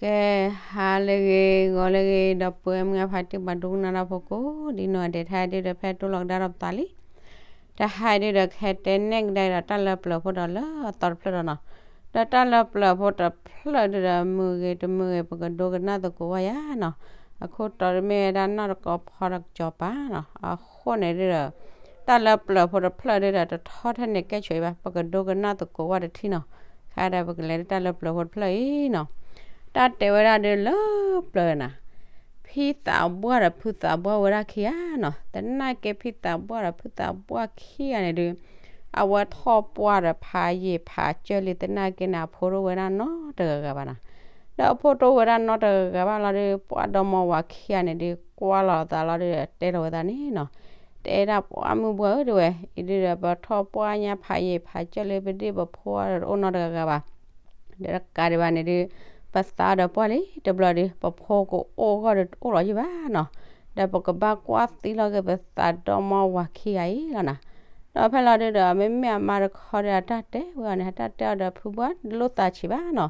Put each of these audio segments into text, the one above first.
ကဲ, ဟါလၢအဂ့ၤ ဂီၤလၢအဂ့ၤ ဒီပုၢ်ဝဲၢ်မုၢ်အဖါတံၢ် ပှၤဒိကနၣ်တၢ်ဖိကိးဒံနီၢ်ဂၤဒဲး, တဟါဒုဒီး ဖဲတိၢ်လီၤကဒါဒီးပသးလံ. တဟါဒုဒီး ကဟဲတဲနဲၣ်ကဒါဒီးတၢ်လၢပျၢၤဖိဒီးလၢအသီတဖျၢၣ်ဒီးနီၤ. ဒီးတၢ်လၢပျၢၤဖိတဖျၢၣ်ဒုဒီး မုာ်ဂ့ၤတမုာ်ဂ့ၤ ပကဒိကနၣ်သကိးဝဲယါနီၤ. အခိၣ်တီတမ့ၢ်ဝဲဒၣ်နီၢ်တကီဖီတကစီၤပၤနီၤ. အဃိန့ၣ်ဒုဒီး တၢ်လၢပျၢၤဖိတဖျၢၣ်ဒုဒီး တထီထဲန့ၣ်ကဲဆိးအံၤဘၣ်, ပကဒိကနၣ်သကိးဝဲတထံၣ်နီၤ. ခဲဒီးပကလဲၤလၢတၢ်လၢပျၢၤဖိတဖျၢၣ်အံၤနီၤ. တၢ်တဲဝဲဒၣ်ဒုလၢပျၢၤနၤ, ဖံသးပှၢ်ဒီးဖုသးပှၢ်ဝဲဒၣ်ခံဂၤနီၤ. သနာ်က့ဖံသးပှၢ်ဒီးဖုသးပှၢ်ခံဂၤန့ၣ်ဒု အဝဲထီၣ်ပှၢ်ဒီးဖးယံာ်ဖးစၢၢ်လံ သနာ်က့န့ၣ် အဖိတအိၣ်ဝဲဒၣ်နီတဂၤဂၤဘၣ်နီၤ. ဒီးအဖိတအိၣ်ဝဲဒၣ်နီတဂၤဂၤဘၣ်လီၤဒု ပှၤဒီမါဝၤခံဂၤန့ၣ်ဒု ကွၢ်လီၤသးလီၤဒု တဲလီၤဝဲသးန့ၣ်နီၤ. တဲဒၣ်ပှၤမုၢ်ပှၢ်ဧၢ တဲဝဲ, အံၤဒုဒီး ပထီၣ်ပှၢ်ညါဖးယံာ်ဖးစၢၢ်လံ ပဒံၣ်ပဖိတအိၣ်နီတဂၤဂၤဘၣ်. ဒီးတကးဒံးဘၣ်န့ၣ်ဒု ပသးဒီးပှၢ်လံ တဘျီဒု ပဖိကအိၣ်ဂီၢ်ဒီးတအိၣ်လီၤယံၢ်ဘၣ်နီၤ. ဒီးပကဘၣ်ကွၢ်သံလီၤက့ၤပသးဒီမါဝၤခံဂၤအံၤလီၤနၤ. ဒီးဖဲလီၤဒုဒီး မ့မ့ၢ်အမါတခီဒီး အတၢ်တဲဝဲအီၤန့ၣ် အတၢ်တဲအီၤဒီး ဖုဘှၢ် တလိၣ်သးဆံးဘၣ်နီၤ.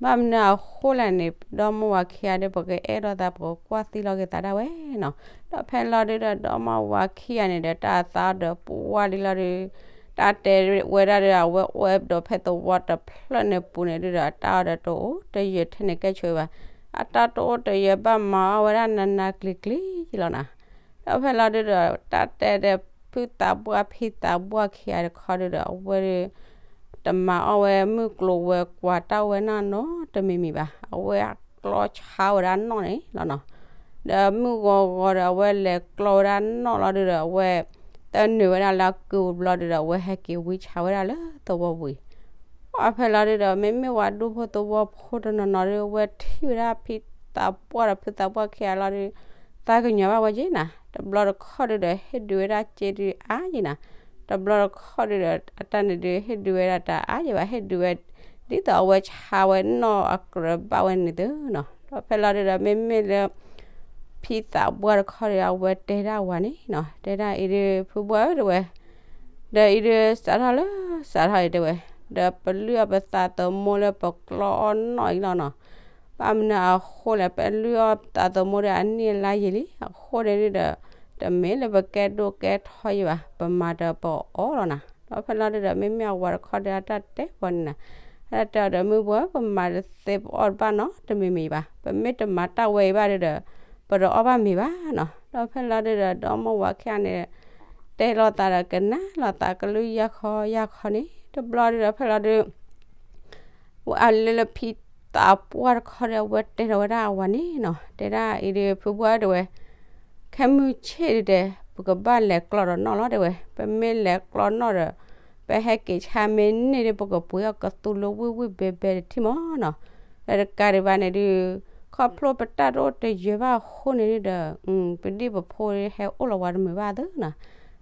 ဘၣ်မနုၤအဃိလဲၣ်န့ၣ် ဒီမါဝၤခံဂၤဒု ပကအဲၣ်ဒိးသး ပကကွၢ်သံလီၤက့ၤသးဒၣ်ဝဲနီၤ. ဒီးဖဲလီၤဒုဒီး ဒီမါဝၤခံဂၤန့ၣ်ဒီး တၢ်သးအီၤဒီးပှၢ်လံလီၤဒု တၢ်တဲဝဲဒၣ်ဒီး အဝဲအိၣ်ဝဲဒီးဖဲသဝီတဖျၢၣ်န့ၣ်ပူၤန့ၣ်ဒုဒီး အတၢ်အီၤဒီးတအိၣ်တယၢၤထဲန့ၣ်ကဲဆိးဘၣ်. အတၢ်တအိၣ်တယၢၤဘၣ်မၤအီၣ်ဝဲဒၣ်နးနးကျံၤကျံၤလီၤနၤ. ဒီးဖဲလီၤဒုဒီး တၢ်တဲဒီးဖုသးပှၢ်ဖံသးပှၢ်ခံဂၤတခီဒုဒီး အဝဲဒု တမၤအီၣ်ဝဲမုၢ်ကျိၤဝဲၤကွာ်တၢ်ဝဲနီၢ်နီတမံၤမံၤဘၣ်. အဝဲကျီဆါဝဲဒၣ်နီၣ်န့ၣ်လီၤနီၤ. ဒီးမုၢ်ဂီၤဂီၤဒီး အဝဲလဲၤကျီဝဲဒၣ်နီၣ်လီၤဒုဒီး အဝဲတနုာ်ဝဲဒၣ်လၢအကုၢ်ဘျီဒုဒီး အဝဲဟဲက့ၤဝံဆါဝဲဒၣ်လၢသဝီပူၤအံၤ. ပှၢ်ဖဲလီၤဒုဒီး မ့မ့ၢ်ဝဲဒူဖိသဝီဖိတနီၤနီၤဒု အဝဲထံၣ်ဝဲဒၣ်ဖံသးပှၢ်ဒီးဖုသးပှၢ်ခံဂၤလီၤဒု သးကညီၤဘၣ်ဝဲက့ၤနၤ. တဘျီတခီၣ်ဒုဒီး ဟ့ၣ်ဒုးဝဲဒၣ်စ့ဒုအါယံၤနၤ. တဘျီတခီၣ်ဒုဒီး အတၢ်န့ၣ်ဒု ဟ့ၣ်ဒုးဝဲဒၣ်တၢ်အါယံၤဘၣ် ဟ့ၣ်ဒုးဝဲ ဒ်သိးအဝဲဆါဝဲနီၣ်အကြၢးဘၣ်ဝဲန့ၣ်သုနီၤ. ဒီးဖဲလီၤဒုဒီး မ့မ့ၢ်လၢ ဖံသးပှၢ်တခီဒီး အဝဲတဲဒၣ်ဝၤန့ၣ်နီၤ, တဲဒၣ်အံၤဒု ဖုဘှၢ်ဧၢ တဲဝဲ, ဒီးအံၤဒု စးထီၣ်လၢ စးထီၣ်အံၤတဲဝဲ, ဒီးပလုၢ်အီၣ်ပသးသမူလၢပကျီအီၣ်နီၣ်အံၤလီၤနီၤ. ဘၣ်မနုၤအဃိလဲၣ် ပလုၢ်အီၣ်ပသးသမူဒီးအနံၣ်အလါယံာ်လံ, အဃိန့ၣ်ဒုဒီး တမ့ၢ်လၢပကဲဒိၣ်ကဲထီယံၤဘၣ်, ပမၤဒီးပအီၣ်လီၤနၤ. ဒီးဖဲလီၤဒုဒီး မ့မ့ၢ်အဝၤတခီဒီး အတၢ်တဲဝဲန့ၣ်နၤ, အတၢ်တဲအီၤဒီး မုၢ်ဘှၢ်ဧၢ ပမၤတသ့ပအီၣ်တဘၣ်နီတမံၤမံၤဘၣ်, ပမ့ၢ်တမၤတၢ်ဝဲအံၤဘၣ်ဒုဒီး ပတအီၣ်ဘၣ်မ့ၤဘၣ်နီၤ. ဒီးဖဲလီၤဒုဒီး ဒီမါဝၤခံဂၤန့ၣ် တဲလိာ်သးဒီးကနၣ်လိာ်သးကလုၢ်ယၢ်ခီယၢ်ခီန့ၣ် တဘျီဒုဒီး ဖဲလီၤဒု ဝဲအလၢလၢဖံသးပှၢ်တခီဒီး အဝဲတဲထီၣ်ဝဲဒၣ်အဝၤန့ၣ်နီၤ, တဲဒၣ်အံၤဒု ဖုဘှၢ်ဧၢ တဲဝဲ, ခဲမုၢ်ဆ့ၣ်ဒုတဲ ပကဘၣ်လဲၤကျီဒီးနီၣ်လီၤတဲဝဲ, ပမ့ၢ်လဲၤကျီနီၣ်ဒီး ပဟဲက့ၤဆါမ့ၢ်န့ၢ်ဒု ပကပှ့ၤအီၣ်ကသူလၢဝ့ၢ်ဝ့ၢ်ဘဲဘဲတထံၣ်မးနီၤ. ဒီးတကးဒံးဘၣ်န့ၣ်ဒု ခီဖျိပတၢ်တအိၣ်တယၢၤဘၣ်အဃိန့ၣ်ဒုဒီး ပဒံၣ်ပဖိဟဲအိၣ်လီၤဝဲတမုာ်ဘၣ်သုနီၤ.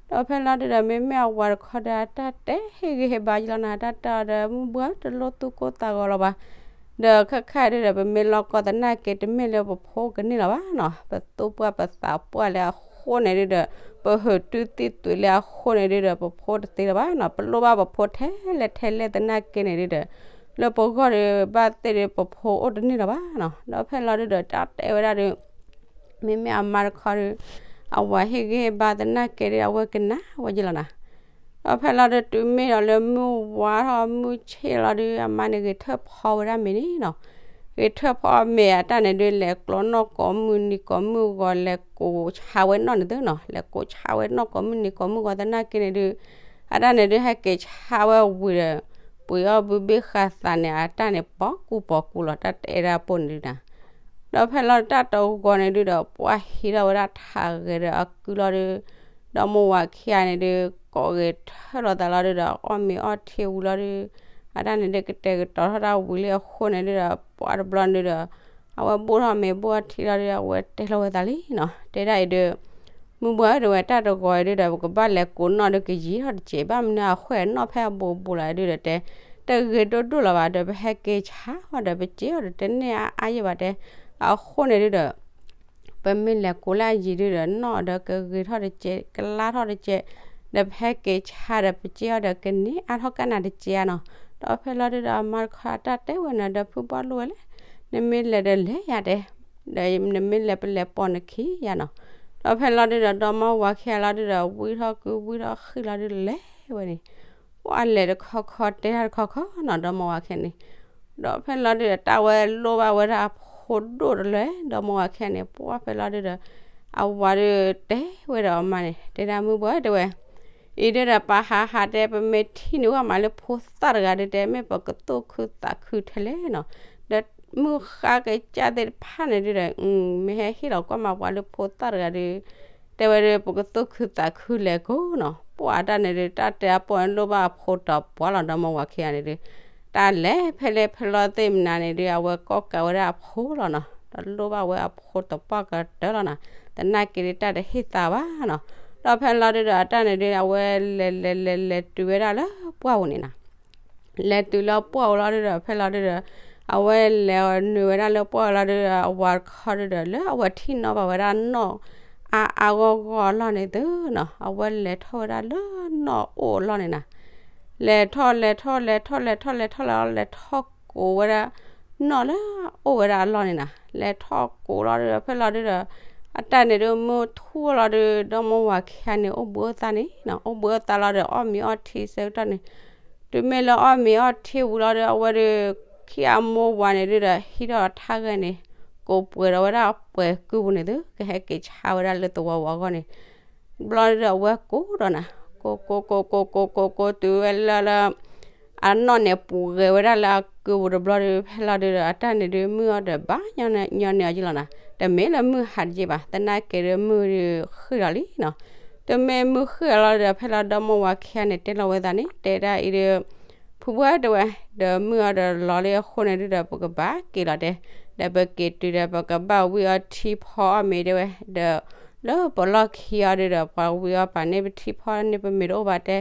ဒီးဖဲလီၤဒုဒီး မ့မ့ၢ်အဝၤတခီဒီး အတၢ်တဲဟ့ၣ်ဂံၢ်ဟ့ၣ်ဘါယံၤလီၤနၤ, အတၢ်တဲအီၤဒီး မုၢ်ဘှၢ်တလိၣ်သူၣ်ကိၢ်သးဂီၤလီၤဘၣ်. ဒီးခဲခါဒုဒီး ပမ့ၢ်လီၤကီသနာ်က့ တမ့ၢ်လၢပဖိကန့ၢ်လီၤဘၣ်နီၤ, ပသူၣ်ပှၢ်ပသးပှၢ်လၢအဃိန့ၣ်ဒုဒီး ပဟုးတုၤသံသွံးလၢအဃိန့ၣ်ဒုဒီး ပဖိတသ့လၢၤဘၣ်နီၤ, ပလိၣ်ဘၣ်ပဖိထဲလဲၣ်ထဲလဲၣ်သနာ်က့န့ၣ်ဒုဒီး လၢပဂီၢ်ဒုဘၣ်သ့ၣ်ဒု ပဖိအိၣ်တန့ၢ်လီၤဘၣ်နီၤ. ဒီးဖဲလီၤဒုဒီး တၢ်တဲဝဲဒၣ်ဒု မ့မ့ၢ်အမါတခီဒု အဝၤဟ့ၣ်ဂံၢ်ဟ့ၣ်ဘါသနာ်က့ဒု အဝဲကနၣ်ဝဲယံၤလီၤနၤ. ဒီးဖဲလီၤဒု တုၤမ့ၢ်ဒီးလၢမုၢ်ဝါထီၣ်မုၢ်ဆ့ၣ်လီၤဒု အမါန့ၣ်ဂဲၤထၢၣ်ဖီဝဲဒၣ်မ့ၤန့ၣ်နီၤ, ဂဲၤထၢၣ်ဖီမ့ၤအတၢ်န့ၣ်ဒု လဲၤကျီနီၣ်ကိးမုၢ်နံၤကိးမုၢ်ဂီၤ လဲၤကိးဆါဝဲနီၣ်န့ၣ်သုနီၤ, လဲၤကိးဆါဝဲနီၣ်ကိးမုၢ်နံၤကိးမုၢ်ဂီၤသနာ်က့န့ၣ်ဒု အတၢ်န့ၣ်ဒု ဟဲက့ၤဆါဝဲဝံၤဒီး ပှ့ၤအီၣ်ဘုဘ့ၣ်ဃာ်သးန့ၣ် အတၢ်န့ၣ် ပီကူပီကူလီၤ တၢ်တဲဒၣ်ပိၢ်န့ၣ်ဒုနၤ. ဒီးဖဲလီၤတၢ်တဂီၤန့ၣ်ဒုဒီး ပှၤဟံးထီၣ်ဝဲဒၣ်ထးဂဲၤဒီးအကုလီၤဒု ဒီမါဝၤခံဂၤန့ၣ်ဒု ကိးဂဲၤထၢၣ်လိာ်သးလီၤဒုဒီး အီၣ်မ့ၤအီထံဝံၤလီၤဒု အတၢ်န့ၣ်ဒု ကတဲာ်ကတီၤထီၣ်တၢ်ဝံၤလံအဃိန့ၣ်ဒုဒီး ပှၤတဘျီန့ၣ်ဒုဒီး အဝဲဘိၣ်ထီၣ်မ့ၤဘိၣ်ထံလီၤဒု အဝဲတဲလိာ်ဝဲသးလံနီၤ, တဲဒၣ်အံၤဒု မုၢ်ဘှၢ်ဧၢ တဲဝဲ တၢ်တဂီၤအံၤဒုဒီး ပကဘၣ်လဲၤကိးနီၣ်ဒု ကယံာ်ထီၣ်တစဲး ဘၣ်မနုၤအဃိနီၣ်ဖဲအဘူးဘူးလီၤဒုဒီးတဲ တဂ့ၤဒိၣ်ဒိၣ်လၢၤဘၣ်ဒီး ပဟဲက့ၤဆါအီၤဒီး ပစ့အီၤဒီး တန့ၢ်အါအါယံၤဘၣ်တဲ အဃိန့ၣ်ဒုဒီး ပမ့ၢ်လဲၤကိးလၢအယံာ်ဒုဒီး နီၣ်ဒီးကဂ့ၤထီၣ်တစဲး ကလါထီၣ်တစဲး ဒီးပဟဲက့ၤဆါဒီး ပစ့အီၤဒီး ကန့ၢ်အါထီၣ်ကနၣ်တစဲးဧါနီၤ. ဒီးဖဲလီၤဒုဒီး အမါတခီအတၢ်တဲဝဲန့ၣ်ဒီး ဖုဘှၢ်လိၣ်ဝဲလဲၣ် နမ့ၢ်လဲၤဒီးလဲၤယၤတဲ, ဒီးနမ့ၢ်လဲၤပလဲၤပိာ်နခံယၤနီၤ. ဒီးဖဲလီၤဒုဒီး ဒီမါဝၤခံဂၤလီၤဒုဒီး ဝံထီၣ်ကုဝံထီၣ်ဃံလီၤဒုဒီးလဲၤဝဲန့ၣ်, ပှၢ်လဲၤတခီခီတဲတၢ်တခီခီနီၤ ဒီမါဝၤခံဂၤန့ၣ်. ဒီးဖဲလီၤဒုဒီး တၢ်ဝဲလိၣ်ဘၣ်ဝဲဒၣ်အဖိဒိၣ်တလၢ ဒီမါဝၤခံဂၤန့ၣ် ပှၢ်ဖဲလီၤဒုဒီး အဝၤဒုတဲဝဲဒီးအမါန့ၣ် တဲဒၣ်မုၢ်ဘှီၣ်တဲဝဲ အံၤဒုဒီး ပဟးဟးတဲ ပမ့ၢ်ထံၣ်န့ၢ်ဝဲမးလၢဖိသၣ်တဂၤဒုတဲ မ့ၢ်ပကသူၣ်ခုသးခုထဲလဲၣ်နီၤ. ဒီးမုၢ်ဃါကစၢ်သ့ၣ်တဖၣ်န့ၣ်ဒုဒီး မ့ၢ်ဟဲဟ့ၣ်လီၤကွၢ်မးပှၤလၢဖိသၣ်တဂၤဒု တဲဝဲဒု ပကသူၣ်ခုသးခုလဲၣ်ကိးနီၤ. ပှၢ်အတၢ်န့ၣ်ဒု တၢ်တဲအပိာ်န့ၣ်လိၣ်ဘၣ်အဖိတပှၢ်လီၤ ဒီမါဝၤခံဂၤန့ၣ်ဒု တၢ်လဲၤဖဲလဲၣ်ဖဲလဲၣ်သ့ၣ်မနၤန့ၣ်ဒု အဝဲကိးကးဝဲဒၣ်အဖိလီၤနီၤ. ဒီးလိၣ်ဘၣ်ဝဲအဖိတပှၢ်ကတၢၢ်လီၤနီၤ. သနာ်က့ဒု တၢ်တဟ့ၣ်သးဘၣ်နီၤ. ဒီးဖဲလီၤဒုဒီး အတၢ်န့ၣ်ဒု အဝဲလဲၤလဲၤလဲၤလဲၤတုၤဝဲဒၣ်လၢပှၢ်ပူၤန့ၣ်နီၤ. လဲၤတုၤလၢပှၢ်ပူၤလီၤဒုဒီး ဖဲလီၤဒုဒီး အဝဲလဲၤနုာ်ဝဲဒၣ်လၢပှၢ်ပူၤလီၤဒုဒီး အဝၤတခီဒုဒီး လၢအဝဲထံၣ်နီၣ်ဘၣ်ဝဲဒၣ်နီၣ်အါအါဂီၢ်ဂီၢ်အလီၢ်န့ၣ်သုနီၤ. အဝဲလဲၤထီၣ်ဝဲဒၣ်လၢနီၣ်အိၣ်အလီၢ်န့ၣ်နီၤ. လဲၤထီၣ်လဲၤထီၣ်လဲၤထီၣ်လဲၤထီၣ်လဲၤထီၣ်လဲၤထီၣ်လဲၤထီၣ်ကိးဝဲဒၣ် နီၣ်လၢအအိၣ်ဝဲဒၣ်အလီၢ်န့ၣ်နီၤ. လဲၤထီၣ်ကိးလီၤဒုဒီး ဖဲလီၤဒုဒီး အတၢ်န့ၣ်ဒု မုၢ်ထူၣ်လီၤဒု ဒီမါဝၤခံဂၤန့ၣ် အိၣ်ဘှံးအိၣ်သါန့ၣ်နီၤ. အိၣ်ဘှံးအိၣ်သါလီၤဒီး အီၣ်မ့ၤအီထံဆၢကတီၢ်န့ၣ် တုၤမ့ၢ်လၢအီၣ်မ့ၤအီထံဝံၤလီၤဒီး အဝဲဒု ခံဂၤမိၢ်ဝၤန့ၣ်ဒုဒီး ဟံးထီၣ်ထါဂဲၤန့ၣ် ကိးပှဲၤဒီးဝဲဒၣ်ပှဲၤကုပူၤန့ၣ်သု ကဟဲက့ၤဆါဝဲဒၣ်လၢသဝီဝၤအဂီၢ်န့ၣ် ဘျီဒုဒီး အဝဲကိးဒီးနီၤ ကိးကိးကိးကိးကိးကိးကိး တုၤဝဲလၢလၢ အနီၣ်န့ၣ်ပှဲၤဝဲဒၣ်လၢအကုပူၤတဘျီဒု ဖဲလီၤဒုဒီး အတၢ်န့ၣ်ဒု မုၢ်အီၤဒီးဘၣ်ညီန့ၢ်အီၤက့လီၤနီၤ. တမ့ၢ်လၢမုၢ်ဟါတက့ၢ်ဘၣ် သနာ်က့ဒုမုၢ်ဒုဃ့ၢ်လီၤလံနီၤ. တမ့ၢ်မုၢ်ဃ့ၢ်လီၤဒုဒီး ဖဲလီၤဒီမါဝၤခံဂၤန့ၣ် တဲလီၤဝဲသးန့ၣ် တဲဒၣ်အံၤဒု ဖုဘှီၣ်တဲဝဲ ဒီးမုၢ်အီၤဒီးလီၤလံအဃိန့ၣ်ဒုဒီး ပကဘၣ်က့ၤလီၤတဲ, ဒီးပက့ၤတုၤဒီး ပကဘၣ်ဝံအီထံဖီအီၣ်မ့ၤတဲဝဲ ဒီး လၢပလီၢ်ခံအီၤဒုဒီး ပှၤဝံအီၣ်ပာ်န့ၢ်ပထံဖီန့ၢ်ပမ့ၤတအိၣ်ဘၣ်တဲ,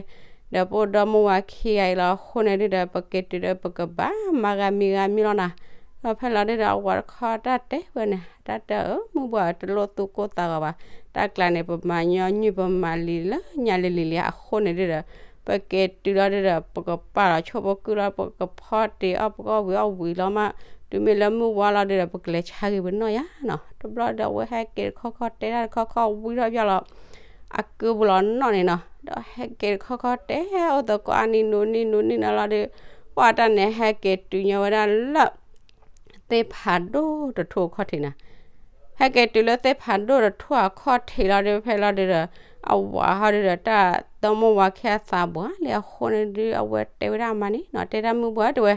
ဒီးပအိၣ်ဒီမါဝၤခံဂၤအံၤလီၤအဃိန့ၣ်ဒုဒီး ပက့ၤတုၤဒီး ပကဘၣ်မၤဂၤမံၤဂၤမံၤလီၤနီၤ. ဒီးဖဲလီၤဒုဒီး အဝၤတခီတၢ်တဲဝဲန့ၣ် တၢ်တဲအၢ မုၢ်ဘှီၣ်တလိၣ်သူၣ်ကိၢ်သးဂီၤဘၣ်, တၢ်ကျါန့ၣ် ပမၤညီနုၢ်ပမၤလံၤလၢညါလံၤလံၤလံၤအဃိန့ၣ်ဒုဒီး ပက့ၤတုၤလီၤဒုဒီး ပကပာ်လီၤဆိပကုၢ်လီၤ ပကဖီတ့ၢ်အီၣ်ပကအီၣ်ဝံၤအီၣ်ဝံၤလီၤမး, တုၤမ့ၢ်လၢမုၢ်ဝါလီၤဒုဒီး ပကလဲၤဆါဂ့ၤပနီၣ်ယါနီၤ. တဘျီဒီး အဝဲဟဲက့ၤတခီခီတဲတၢ်တခီခီဝံထီၣ်ပၠီလီၤ အကုပူၤလီၤနီၣ်န့ၣ်နီၤ. ဒီးဟဲက့ၤတခီခီတဲ အိၣ်သကိးအနံၤနူနံၤနူနံၤနီၤလီၤဒု ပှၢ်တၢ်န့ၣ် ဟဲက့ၤတုၤညီဝဲဒၣ်လၢ သ့ၣ်ဖးဒိၣ်တထူၣ်အခီၣ်ထံးနီၤ. ဟဲက့ၤတုၤလၢသ့ၣ်ဖးဒိၣ်တထူၣ်အခီၣ်ထံးလီၤဒု ဖဲလီၤဒုဒီး အဝၤဟီဒုဒီး တၢ်ဒီမါဝၤခံဂၤသးပှၢ်လံအဃိန့ၣ်ဒု အဝဲတဲဝဲဒၣ်အမါန့ၣ်နီၤ တဲဒၣ်မုၢ်ဘှီၣ်တဲဝဲ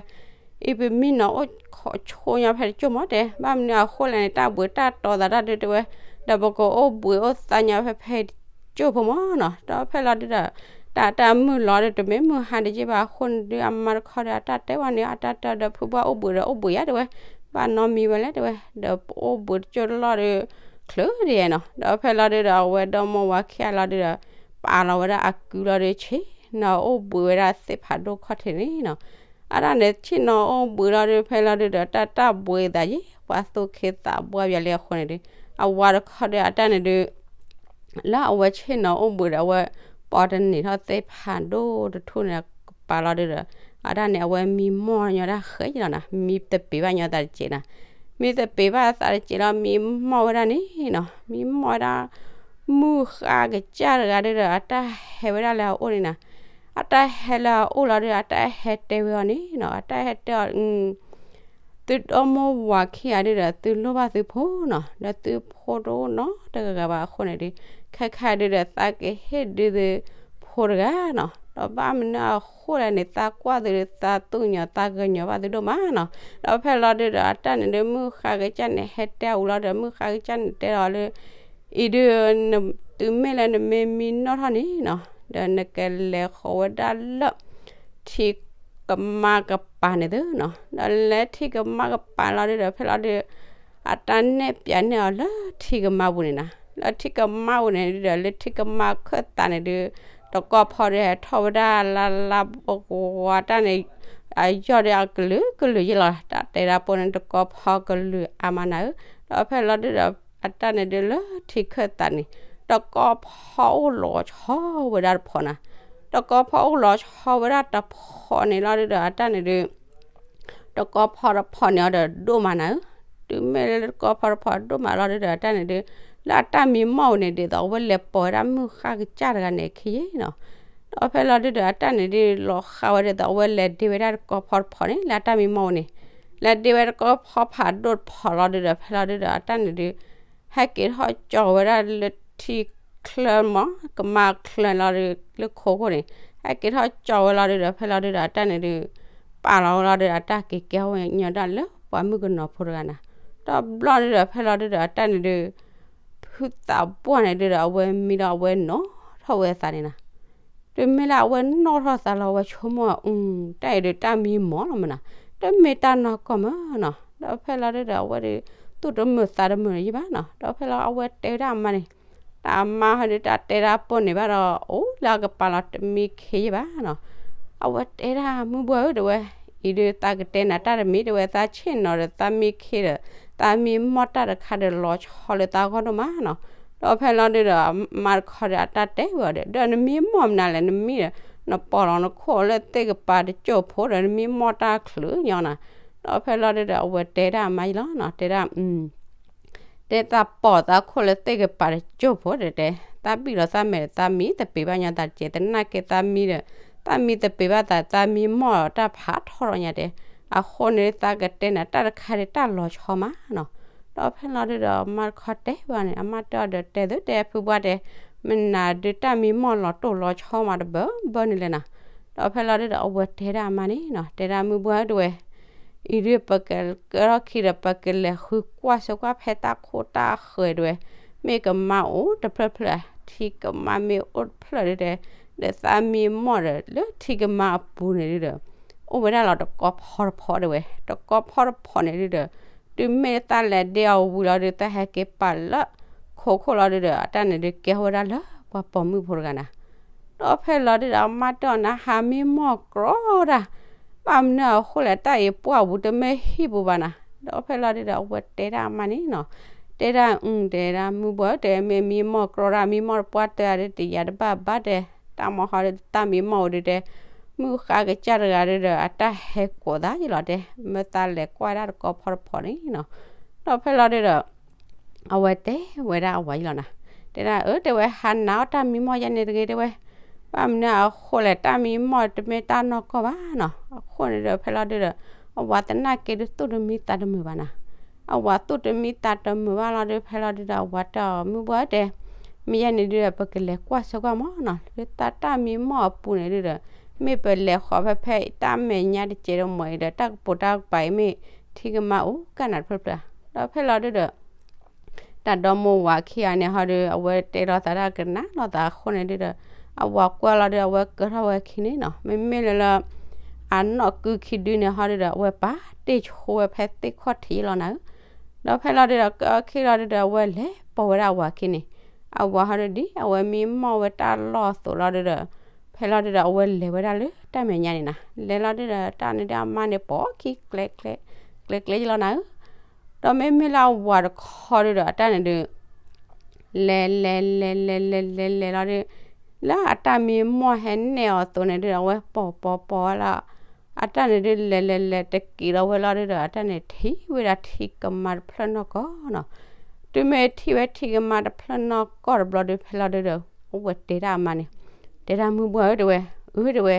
အံၤပမံနီၤအိၣ်ဆိးညါဖဲတကၠိၢ်မးတဲ ဘၣ်မနုၤအဃိလဲၣ်န့ၣ် တၢ်ဘှံးတၢ်တီသးတၢ်ဒုတဲဝဲ, ဒီးပကအိၣ်ဘှံးအိၣ်သါညါဖဲဖဲတကၠိၢ်ဖိမးနီၤ. ဒီးဖဲလီၤဒုဒီး တၢ်တၢ်မုၢ်လီၤဒု တမ့ၢ်မုၢ်ဟါတက့ၢ်ဘၣ်အဃိန့ၣ်ဒု အမါတခီဒီး အတၢ်တဲဝဲန့ၣ် အတၢ်တဲဒီး ဖုဘှီၣ်အိၣ်ဘှံးဒီးအိၣ်ဘှံးယါတဲဝဲ, ဘၣ်နီတမံၤဝဲလဲၣ်တဲဝဲ, ဒီးပအိၣ်ဘှံးတကၠိၢ်တလီၢ်ဒု ချုးဒ်ယဲနီၤ. ဒီးဖဲလီၤဒုဒီး အဝဲဒီမါဝၤခံဂၤလီၤဒုဒီး ပာ်လီၤဝဲဒၣ်အကုလီၤဒု ဆ့ၣ်နီၤအိၣ်ဘှံးဝဲဒၣ်သ့ၣ်ဖးဒိၣ်ခီၣ်ထံးန့ၣ်နီၤ. အတၢ်န့ၣ် ဆ့ၣ်နီၤအိၣ်ဘှံးလီၤဒု ဖဲလီၤဒုဒီး တၢ်တၢ်ဘှံးသးယံၤ ပှၤသူၣ်က့သးပှၢ်ပၠီလံအဃိန့ၣ်ဒု အဝၤတခီဒီး အတၢ်န့ၣ်ဒု လၢအဝဲဆ့ၣ်နီၤအိၣ်ဘှံးဒီး အဝဲပိာ်တန့ၢ်ထီၣ်သ့ၣ်ဖးဒိၣ်တထူၣ်န့ၣ်ကပၤလီၤဒုဒီး အတၢ်န့ၣ် အဝဲမံမီၢ်ညီဒၣ်ဃဲလီၤနီၤ. မံသပ့ၤဘၣ်ညီသးတစဲးနီၤ. မံသပ့ၤဘၣ်သးတစဲးလီၤ မံမီၢ်ဝဲဒၣ်န့ၣ်နီၤ. မံမီၢ်ဝဲဒၣ် မုၢ်ဃါကစၢ်တဂၤဒုဒီး အတၢ်ဟဲဝဲဒၣ်လၢအအိၣ်န့ၣ်နီၤ. အတၢ်ဟဲလၢအအိၣ်လီၤဒု အတၢ်ဟဲတဲဝဲအီၤန့ၣ်နီၤ. အတၢ်ဟဲတဲအီၤ သုဒီမိၢ်ဝၤခံဂၤဒုဒီး သုလိၣ်ဘၣ်သုဖိနီၤ, ဒီးသုဖိတအိၣ်နီတဂၤဂၤဘၣ်အဃိန့ၣ်ဒု ခဲခါဒုဒီး သးကဟ့ၣ်ဒုသုဖိတဂၤနီၤ. ဒီးဘၣ်မနုၤအဃိလဲၣ်န့ၣ် သးကွၢ်သုဒီး သးသူၣ်ကညီၤသးကညီၤဘၣ်သုဒိၣ်မးနီၤ. ဒီးဖဲလီၤဒုဒီး အတၢ်န့ၣ်ဒု မုၢ်ဃါကစၢ်န့ၣ် ဟဲတဲအဝံၤလီၤဒီး မုၢ်ဃါကစၢ်န့ၣ်တဲလီၤလၢ အံၤဒု သုမ့ၢ်လၢနမ့ၢ်မံနီၣ်ထီၣ်န့ၣ်နီၤ, ဒီးနကလဲၤဃီၤဝဲဒၣ်လၢ ထံကမါကပၤန့ၣ်သုနီၤ. ဒီးလၢထံကမါကပၤလီၤဒုဒီး ဖဲလီၤဒု အတၢ်နဲၣ်ပၠးန့ၢ်အီၤလၢထံကမါပူၤန့ၣ်နီၤ. လၢထံကမါပူၤန့ၣ်ဒုဒီး လၢထံကမါခၢၣ်သးန့ၣ်ဒု တကီၢ်ဖီဒုဟဲထီၣ်ဝဲဒၣ်လါလါပှီၤပှီၤတၢ်န့ၣ် အယီၢ်ဒုအကလုာ်ကလုာ်ယ့လီၤ. တၢ်တဲဒၣ်ပိန့ၣ် တကီၢ်ဖီကလုာ်အါမးနၤဧၢ. ဒီးဖဲလီၤဒုဒီး အတၢ်န့ၣ်ဒုလၢထံခၢၣ်သးန့ၣ် တကီၢ်ဖီအိၣ်လီၤဆီဝဲဒၣ်တဖီနီၤ. တကီၢ်ဖီအိၣ်လီၤဆီဝဲဒၣ်တဖီန့ၣ်လီၤဒုဒီး အတၢ်န့ၣ်ဒု တကီဖီတဖီန့ၣ်အီၤဒီးဒိၣ်မးနၤဧၢ, တုၤမ့ၢ်လၢတကီဖီတဖီဒိၣ်မးလီၤဒုဒီး အတၢ်န့ၣ်ဒု လၢအတၢ်မံမီၢ်ပူၤန့ၣ် ဒ်သိးအဝဲလဲၤပိာ်ဝဲဒၣ်မုၢ်ဃၢ်ကစၢ်တဂၤန့ၣ်ခံယ့ၣ်နီၤ, ဒီးဖဲလီၤဒုဒီး အတၢ်န့ၣ်ဒု လီၤဃးဝဲဒ်သိးအဝဲလဲၤဒ့ဝဲဒၣ်တကီဖီတဖီန့ၣ် လၢအတၢ်မံမီၢ်ပူၤန့ၣ်, လဲၤဒ့ဝဲတကီဖီဖးဒိၣ်တဖီလီၤဒုဒီး ဖဲလီၤဒုဒီး အတၢ်န့ၣ်ဒု ဟဲက့ၤထီၣ်ကၠီၤဝဲဒၣ်လၢထံချၢမး ကမါချၢလီၤဒု လၢခိခိၣ်န့ၣ်, ဟဲက့ၤထီၣ်ကၠီၤဝဲလီၤဒုဒီး ဖဲလီၤဒုဒီး အတၢ်န့ၣ်ဒု ပာ်လီၤဝဲလီၤဒုဒီး အတၢ်က့ၤကဲဝဲညီဒၣ်လၢပှၤမုၣ်ကနီၤဖိတဂၤနၤ, ဒီးဘျီဒုဒီး ဖဲလီၤဒုဒီး အတၢ်န့ၣ်ဒု ဖုသးပှၢ်န့ၣ်ဒုဒီး အဝဲမံဒီးအဝဲနီၣ်ထီၣ်ဝဲအသးန့ၣ်နၤ တုၤမ့ၢ်လၢအဝဲနီၣ်ထီၣ်သးလီၤ အဝဲဆိကမိၣ်အီၤ အု တၢ်အံၤဒုးတၢ်မံမီၢ်လီၤမးနီၤ, တမ့ၢ်တၢ်နီၢ်ကီၢ်မးနီၤ, ဒီးဖဲလီၤဒုဒီး အဝဲဒုး သူၣ်တမုာ်သးတမုာ်ယ့ၢ်ဘၣ်နီၤ, ဒီးဖဲလီၤအဝဲတဲဝဲဒၣ်အမါန့ၣ်, တၢ်အမါဟီဒုး တၢ်တဲဒၣ်ပိာ်န့ၢ်ဘၣ်ဒီး အိၣ်လၢအကပၤလီၤတမံခ့ယ့ၢ်ဘၣ်နီၤ, အဝဲတဲဒၣ်မုၢ်ဘှၢ်ဧၢ တဲဝဲ, အံၤဒုးသးကတဲနၤတၢ်တမံၤ တဲဝဲ သးဆ့ၣ်နီၤဒီးသးမံခ့ဒီး သးမံမီၢ်တၢ်တခါဒီးလီၤဆီလၢသးဂီၢ်ဒိၣ်မးနီၤ, ဒီးဖဲလီၤဒုဒီး အမါတခီဒီးအတၢ်တဲဝဲဒီး ဒီးနမံမီၢ်မနုၤလဲၣ် နမံဒီး နပိာ်လီၤနခိၣ်လၢသ့ၣ်ကပၤတစိၢ်ဖိဒီး နမံမီၢ်တၢ်ချုးညီနၤ, ဒီးဖဲလီၤဒုဒီး အဝဲတဲဒၣ်အမါယ့ၢ်လီၤနီၤ, တဲဒၣ် တဲသးပိာ်သးခိၣ်လၢသ့ၣ်ကပၤတစိၢ်ဖိဒီးတဲ, သးဘံၣ်လီၤသးမဲာ်ဒီး သးမံသပ့ၤဘၣ်ညီသးတက့ၢ်, သနာ်က့သးမံဒီး သးမံသပ့ၤဘၣ်သး သးမံမီၢ်တၢ်ဖးထီထီၣ်ညါတဲ, အဃိန့ၣ် သးကတဲနၤတၢ်တခါဒီးတၢ်လီၤဆီမးနီၤ, ဒီးဖဲလီၤဒုဒီး အမါတခီတဲဝဲန့ၣ် အမါတဲအီၤဒီး တဲသုတဲဖုဘှၢ်တဲ, မနုၤဒုးတၢ်မံမီၢ်လီၤတိၢ်လီၤဆီမးတဘၢဘၢန့ၣ်လဲၣ်နၤ, ဒီးဖဲလီၤဒုဒီး အဝဲတဲဒၣ်အမါန့ၣ်နီၤ, တဲဒၣ်မုၢ်ဘှၢ်ဧၢ တဲဝဲ အံၤဒုးပကကဲထီၣ်ခံဒီး ပကလဲၤဃုကွၢ်ဆၢကွၢ်ဖဲတၢ်ခိၣ်တၢ်ဃၢၤတဲဝဲ, မ့ၢ်ကမါအိၣ်တဖျၢၣ်ဖျၢၣ်ဧါ, ထံကမါမ့ၢ်အိၣ်တဖျၢၣ်ဒုတဲ, ဒီးသးမံမီၢ်ဒီး လၢထံကမါအပူၤန့ၣ်ဒုဒီး အိၣ်ဝဲဒၣ်လီၤတကီဖီတဖီတဲဝဲ, တကီဖီတဖီန့ၣ်ဒုဒီး တုၤမ့ၢ်သးလဲၤဒ့အီၤဝံၤလီၤဒု သးဟဲက့ၤပာ်လၢခိခိၣ်လီၤဒုဒီး အတၢ်န့ၣ်ဒုကဲထီၣ်ဝဲဒၣ်လၢပှၤပိာ်မုၣ်ဖိတဂၤနၤ ဒီးဖဲလီၤဒုဒီး အမါတဲအီၤနၤ ဟးမံမီၢ်ကြီတၢ်, ဘၣ်မနုၤအဃိလဲၣ် တၢ်အံၤပှၢ်ပူၤတမ့ၢ်ဟံၣ်ပူၤဘၣ်နၤ, ဒီးဖဲလီၤဒုဒီး အဝဲတဲဒၣ်အမါန့ၣ်နီၤ, တဲဒၣ်အု တဲဒၣ်မုၢ်ဘှၢ်ဧၢ တဲမ့ၢ်မံမီၢ်ကြီတၢ် မံမီၢ်တပှၢ်တၢၢ်ဒုတယာ်တဘၣ်ဘၣ်တဲ, တၢ်မၤဟီဒုတၢ်မံမီၢ်အိၣ်ဒုတဲ, မုၢ်ဃါကစၢ်တဂၤဒုဒီး အတၢ်ဟဲကိးသးယ့ၢ်လီၤတဲ, မ့ၢ်သးလဲၤကွၢ်ဒၣ်တကီဖီတဖီန့ၣ်နီၤ, ဒီးဖဲလီၤဒုဒီး အဝဲတဲဝဲဒၣ်အဝၤယ့ၢ်လီၤနၤ, တဲဒၣ်အၢ တဲဝဲ ဟးနးအီၣ်တၢ်မံမီၢ်ယဲန့ၣ်တဂ့ၤတဲဝဲ, ဘၣ်မနုၤအဃိလဲၣ် တၢ်မံမီၢ်တမ့ၢ်တၢ်နီၢ်ကီၢ်ဘၣ်နီၤ, အဃိန့ၣ်ဒီး ဖဲလီၤဒုဒီး အဝၤသနာ်က့ဒုသူၣ်တမံသးတမုာ်ဘၣ်နၤ, အဝၤသူၣ်တမံသးတမုာ်ဘၣ်လီၤဒု ဖဲလီၤဒုဒီး အဝၤတဲအီၤ မုၢ်ဘှၢ်ဧၢတဲ, မ့ၢ်ယဲန့ၣ်ဒုဒီး ပကလဲၤကွၢ်ဆၢကွၢ်မးနီၤ, လၢသးတၢ်မံမီၢ်အပူၤန့ၣ်ဒုဒီး မ့ၢ်ပလဲၤဃီၤဖဲဖဲတၢ်မဲာ်ညါတစဲးတမီၤအံၤဒီး တၢ်ကပိာ်တၢ်ကပၤအံၤမ့ၢ်ထံကမါအိၣ်ကၢ်နၤတဖျၢၣ်ဖျၢၣ်ဧါ, ဒီးဖဲလီၤဒုဒီး တၢ်ဒီမိၢ်ဝၤခံဂၤန့ၣ်ဟီဒု အဝဲတဲလိာ်သးတၢ်ကနၣ်လိာ်သးအဃိန့ၣ်ဒုဒီး အဝၤကွၢ်လီၤဒု အဝဲကၢထီၣ်ဝဲခံန့ၣ်နီၤ, မ့မ့ၢ်လၢလၢ အနီၢ်ကုခံဒုန့ၣ်ဟီဒုဒီး အဝဲပာ်တ့ၢ်ဆိဝဲဖဲသ့ၣ်ခီၣ်ထံးလီၤနၤဧၢ, ဒီးဖဲလီၤဒုဒီး ကၢအီၤခံလီၤဒုဒီး အဝဲလဲၤပိာ်ဝဲဒၣ်အဝၤခံန့ၣ်, အဝၤဟီဒုဒ် အဝဲမံမီၢ်ဝဲတၢ်လီၢ်အသိးလီၤဒုဒီး ဖဲလီၤဒုဒီး အဝဲလဲၤဝဲဒၣ်လၢတၢ်မဲာ်ညါန့ၣ်နၤ, လဲၤလီၤဒုဒီး တၢ်န့ၣ်ဒုအမါန့ၣ် ပိာ်ခံကျဲကျဲ ကျဲကျဲယလီၤနၤဧၢ, ဒီးမ့မ့ၢ်လၢအဝၤတခီဒုဒီး အတၢ်န့ၣ်ဒု လဲၤလဲၤလဲၤလဲၤလဲၤလဲၤလဲၤလီၤဒု လၢအတၢ်မံမီၢ်ဟဲနဲၣ်အီၤအသိးန့ၣ်ဒုဒီး အဝဲပိာ်ပိာ်ပိာ်ဝဲလီၤ, အတၢ်န့ၣ်ဒု လဲၤလဲၤလဲၤတက့ၤလီၤဝဲလီၤဒုဒီး အတၢ်န့ၣ်ထံၣ်ဝဲဒၣ်ထံကမါတဖျၢၣ်နီၢ်ကီၢ်နီၤ, တုၤမ့ၢ်ထံၣ်ဝဲထံကမါတဖျၢၣ်နီၢ်ကီၢ်တဘျီဒု ဖဲလီၤဒုဒီး အဝဲတဲဒၣ်အမါန့ၣ်, တဲဒၣ်မုၢ်ဘှၢ်ဧၢ တဲဝဲ, အၢ တဲဝဲ,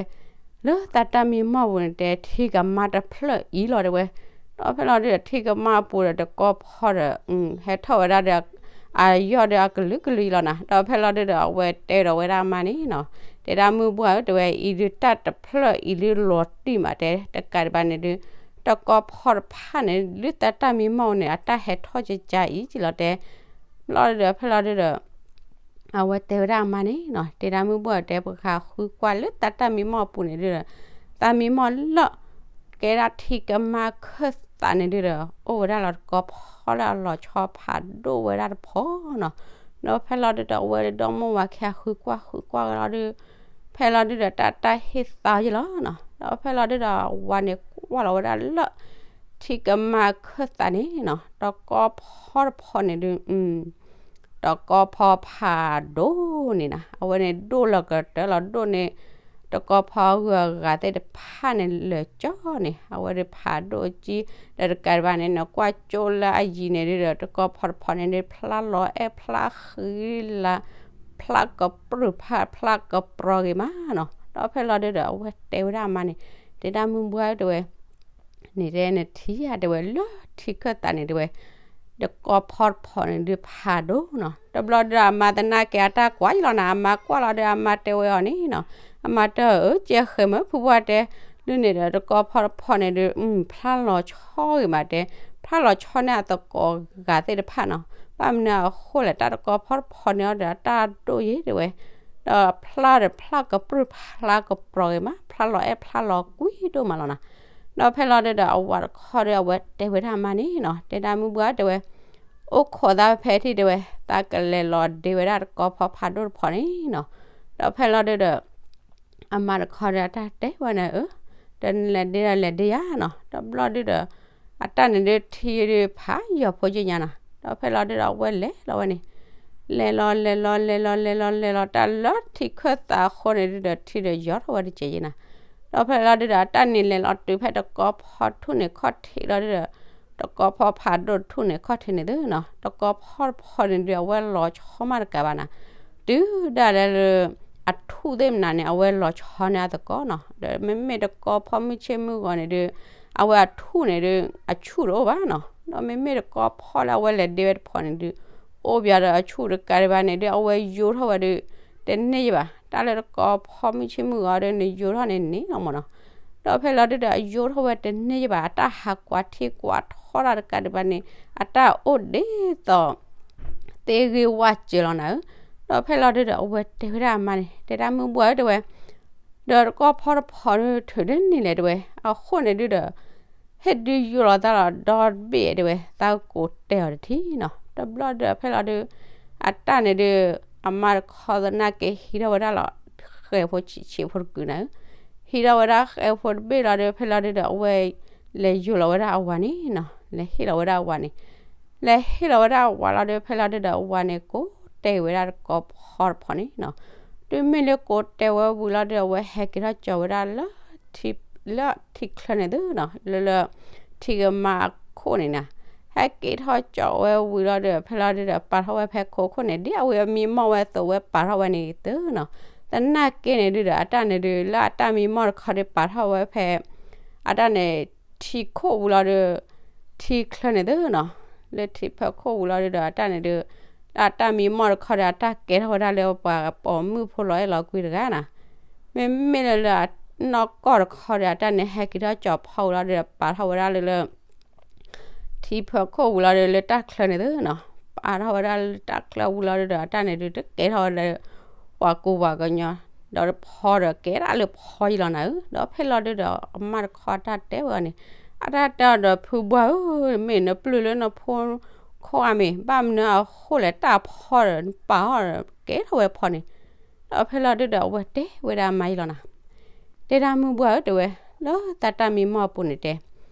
လၢသးတၢ်မံမီၢ်ပူၤန့ၣ် တဲထံကမါတဖျၢၣ်အံၤလီၤတဲဝဲ, ဒီးဖဲလီၤဒုဒီး ထံကမါအပူၤဒီးတကီဖီဒီး ဟဲထီၣ်ဝဲဒၣ်ဒီး အယီၢ်ဒီးအကလုာ်ကလုာ်လီၤနၤ, ဒီးဖဲလီၤဒုဒီး အဝဲတဲဒီးဝဲဒၣ်အမါန့ၣ်နီၤ, တဲဒၣ်မုၢ်ဘှၢ်ဧၢ တဲဝဲ အံၤဒုတၢ်တဖျၢၣ်အံၤဒုလီၤတံၢ်မးတဲ တကးဒံးဘၣ်န့ၣ်ဒု တကီဖီတဖၣ်န့ၣ် လၢသးတၢ်မံမီၢ်ပူၤန့ၣ် အတၢ်ဟဲထီၣ်ကကါအံၤကလီၤတဲ ဘျီဒုဒီး ဖဲလီၤဒုဒီး အဝဲတဲဝဲဒၣ်အမါန့ၣ်နီၤ, တဲဒၣ်မုၢ်ဘှၢ်တဲ ပဃးဃုကွၢ်လၢသးတၢ်မံမီၢ်အပူၤန့ၣ်ဒုဒီး သးမံမီၢ်လၢ ကဲဒၣ်ထံကမါခၢၣ်သးန့ၣ်ဒုဒီး အိၣ်ဝဲဒၣ်လီၤတကီဖီလၢအလီၤဆီဖးဒိၣ်ဝဲဒၣ်တဖီနီၤ, ဒီးဖဲလီၤဒုဒီး အဝဲဒီမိၢ်ဝၤခံဂၤဃုကွၢ်ဃုကွၢ်ဝဲလီၤဒု ဖဲလီၤဒုဒီး တၢ်တၢ်ဟ့ၣ်သးယလီၤနီၤ, ဒီးဖဲလီၤဒုဒီး ဝၤန့ၣ်ကွၢ်လီၤဝဲဒၣ်လၢ ထံကမါခၢၣ်သးန့ၣ်နီၤ, တကီဖီတဖီန့ၣ်ဒု တကီဖီဖးဒိၣ်န့ၣ်နၤ, အဝဲန့ၣ်ဒိၣ်လီၤကတၢၢ်လီၤဒိၣ်န့ၣ် တကီၢ်ဖီဂုၤအဂၤသ့ၣ်တဖၣ်န့ၣ်လၢာ်ကၠီန့ၣ် အဝဲဒုးဖးဒိၣ်ကံ ဒီးတကးဒံးဘၣ်န့ၣ် နကွၢ်ကၠိလၢအယံၤန့ၣ်ဒုးဒီး တကီၢ်ဖီတဖီန့ၣ်ဒုး ဖျါလီၤအဲၣ်ဖျါဃံလၤ ဖျါကပြုၢ်ဖးဖျါကပြီၤဂ့ၤမးနီၤ. ဒီးဖဲလီၤဒုးဒီး အဝဲတဲဝဲဒၣ်အမါန့ၣ် တဲဒၣ်မုၢ်ဘှါဧၢ တဲဝဲ န့ၣ်တဲနထံၣ်ဧါ တဲဝဲ လၢထံခၢၣ်သးန့ၣ် တဲဝဲ တကီၢ်ဖီတဖီန့ၣ်ဒုးဖးဒိၣ်နီၤ. တဘျီဒုးအမါသနာ်က့အတၢ်ကွၢ်ယလီၤနၤ အမါကွၢ်လီၤဒီးအမါတဲဝဲအီၤန့ၣ်နီၤ, အမါတဲအီၤ အၢ ကဲဃဲၤမ့ၢ်ဖုပှၢ်တဲ ဒုးန့ၣ်ဒီး တကီၢ်ဖီတဖီန့ၣ်ဒုး ဖျါလီၤဆီဂ့ၤမးတဲ, ဖျါလီၤဆီန့ၢ်အသကိးဂၤသ့ၣ်တဖၣ်နီၤ. ဘၣ်မနုၤအဃိလဲၣ် တၢ်တကီၢ်ဖီတဖီန့ၣ်အီၤဒီးအတၢ်ဒိၣ်ယဲၢ်တဲဝဲ, ဒီးဖျါဒီးဖျါကပြုၢ်ဖျါကပြီၤဂ့ၤမး ဖျါလီၤအဲၣ်ဖျါလီၤကွံဒိၣ်မးလီၤနၤ. ဒီးဖဲလီၤဒုးဒီး အဝၤတခီဒီး အဝဲတဲဝဲဒၣ်အမါန့ၣ်နီၤ, တဲဒၣ်မုၢ်ဘှါတဲဝဲ, အိၣ်ခိးသးဖဲထံၣ်တဲဝဲ, သးကလဲၤလီၤဒ့ဝဲဒၣ်တကီၢ်ဖီဖးဒိၣ်တဖီန့ၣ်နီၤ. ဒီးဖဲလီၤဒုးဒီး အမါတခီဒီး အတၢ်တဲဝဲန့ၣ် အၢ တနလဲၤဒ့ဒီးလဲၤဒ့ယါနီၤ. တဘျီဒုးဒီး အတၢ်န့ၣ်ဒုးထံဒုးဖးယီၤဖိယ့ၢ်ညါနီၤ. ဒီးဖဲလီၤဒုးဒီး အဝဲလဲၤလီၤဝဲန့ၣ်, လဲၤလီၤလဲၤလီၤလဲၤလီၤလဲၤလီၤလဲၤလီၤ တၢ်လၢထံခၢၣ်သးအဃိန့ၣ်ဒုးဒီး ထံဒီးယီၤထီၣ်ဝဲတစဲးယဲၢ်နီၤ. ဒီးဖဲလီၤဒုးဒီး အတၢ်န့ၣ်လဲၤလီၤတုၤဖဲတကီၢ်ဖီထူၣ်န့ၣ်ခီၣ်ထံးလီၤဒုးဒီး တကီၢ်ဖီဖးဒိၣ်ထူၣ်န့ၣ်ခီၣ်ထံးန့ၣ်သုနီၤ, တကီၢ်ဖီတဖီန့ၣ်ဒုး အဝဲလီၤဆီမးတကးဘၣ်နၤ, တုၤဒၣ်လဲာ်လၢ အထူၣ်သ့ၣ်မနုၤန့ၣ် အဝဲလီၤဆီန့ၢ်အသကိးနီၤ. ဒီးမ့မ့ၢ်တကီၢ်ဖီမုၢ်ဆ့ၣ်မုၢ်ဂီၤန့ၣ်ဒုး အဝဲအထူၣ်န့ၣ်ဒုး အဆူၣ်တအိၣ်ဘၣ်နီၤ. ဒီးမ့မ့ၢ်တကီၢ်ဖီလၢအဝဲလဲၤဒ့ဝဲတဖီန့ၣ်ဒုး အိၣ်ပယီၤဒီးအဆူၣ်တကးဒံးဘၣ်န့ၣ်ဒုး အဝဲယိးထီၣ်ဝဲဒုး တန့ၢ်ယဘၣ်. တၢ်လၢတကီၢ်ဖီမုၢ်ဆ့ၣ်မုၢ်ဂီၤဒုး နယိးထီၣ်န့ၣ်န့ၣ်လီၤမးနီၤ. ဒီးဖဲလီၤဒုးဒီး အယိးထီၣ်ဝဲတန့ၢ်ယဘၣ် အတၢ်ဟးကွၢ်ထံကွၢ်ထီတၢ်တကးဒံးဘၣ်န့ၣ် အတၢ်အိၣ်ဒ်သိး သ့ဂ့ၤဝါစၢၤလီၤနၤဧၢ. ဒီးဖဲလီၤဒုးဒီး အဝဲတဲဝဲဒၣ်အမါန့ၣ် တဲဒၣ်မုၢ်ဘှါဧၢ တဲဝဲ, ဒီးတကီၢ်ဖီတဖီဒုး ထုးဒ်န့ၣ်လဲၣ်တဲဝဲ, အဃိန့ၣ်ဒုးဒီး ဟ့ၣ်ဒုးယိးလီၤသးလီၤဒီဘ့ၣ်တဲဝဲ, သးကိးတဲအီၤတထံၣ်နီၤ. တဘျီဒီးဖဲလီၤဒုး အတၢ်န့ၣ်ဒုး အမါတခီသနာ်က့ဟံးထီၣ်ဝဲဒၣ်လီၤ ဃဲးဖိဆံးဆံးဖိတကုာ်နၤဧၢ, ဟံးထီၣ်ဝဲဒၣ်ဃဲးဖိတဘ့ၣ်လီၤဒီး ဖဲလီၤဒုးဒီး အဝဲ လဲၤယိးလီၤဝဲဒၣ်အဝၤန့ၣ်နီၤ, လဲၤဟ့ၣ်လီၤဝဲဒၣ်အဝၤန့ၣ်, လဲၤဟ့ၣ်လီၤဝဲဒၣ်အဝၤလီၤဒီး ဖဲလီၤဒုးဒီး အဝၤန့ၣ် ကိးတဲဝဲဒၣ်တကီၢ်ဖီတဖီန့ၣ်နီၤ. တုၤမ့ၢ်လၢကိးတဲဝဲဝံၤလီၤဒီး အဝဲဟဲက့ၤထီၣ်ကၠီၤဝဲဒၣ်လၢ လၢထံချၢန့ၣ်သုနီၤ, လၢလၢ ထံကမါအခိၣ်န့ၣ်နၤ, ဟဲက့ၤထီၣ်ကၠီၤဝဲဝံၤလီၤဒီး ဖဲလီၤဒုးဒီး ပာ်ထီၣ်ဝဲဖဲခိခိၣ်န့ၣ် ဒ်အဝဲမံမီၢ်ဝဲအသိး ဝဲပာ်ထီၣ်ဝဲန့ၣ်သုနီၤ. သနာ်က့န့ၣ်ဒုးဒီး အတၢ်န့ၣ်ဒုး လၢအတၢ်မံမီၢ်တခီဒုး ပာ်ထီၣ်ဝဲဖဲ အတၢ်န့ၣ် ထံခိၣ်ဝံၤလီၤဒီး ထံချၢန့ၣ်သုနီၤ, လၢထံဖၢခိၣ်ဝံၤလီၤဒုးဒီး အတၢ်န့ၣ်ဒုး လၢအတၢ်မံမီၢ်တခီဒီး အတၢ်ကဲထီၣ်ဝဲဒၣ်လၢပှၤပိာ်မုၣ်ဖိလီၤအဲၣ်လီၤကွံတဂၤနီၤ. မ့မ့ၢ်လၢလၢအနီၢ်ကီၢ်တခီဒီး အတၢ်န့ၣ်ဟဲက့ၤထီၣ်ကၠီၤဖီဝံၤလီၤဒီး ပာ်ထီၣ်ဝဲဒၣ်လၢလၢ ထံဖၢခိၣ်ဝံၤလီၤဒီး လၢတၢ်ချၢန့ၣ်သုနီၤ, ပာ်ထီၣ်ဝဲဒၣ်လၢတၢ်ချၢဝံၤလီၤဒုးဒီး အတၢ်န့ၣ်ဒုး တကဲထီၣ်ဝဲလၢ ပှၤကူပှၤကညီ ဒီးတဖီဒီးကဲဒၣ်လၢဖီယံလီၤနၤဧၢ. ဒီးဖဲလီၤဒုးဒီး အမါတခီတၢ်တဲဝဲအီၤန့ၣ် အတၢ်တဲအီၤဒီး ဖုဘှါဧၢ, မ့ၢ်နပျုၢ်လၢနဖိခိၣ်အါမ့ၢ် ဘၣ်မနုၤအဃိလဲၣ် တၢ်ဖီဒီးနပာ်အီၤဒီး ကဲထီၣ်ဝဲဖီန့ၣ်. ဒီးဖဲလီၤဒုးဒီး အဝဲတဲဝဲဒၣ်အမါယံလီၤနၤ, တဲဒၣ်မုၢ်ဘှါဧၢ တဲဝဲ, လၢသးတၢ်မံမီၢ်အပူၤန့ၣ်တဲ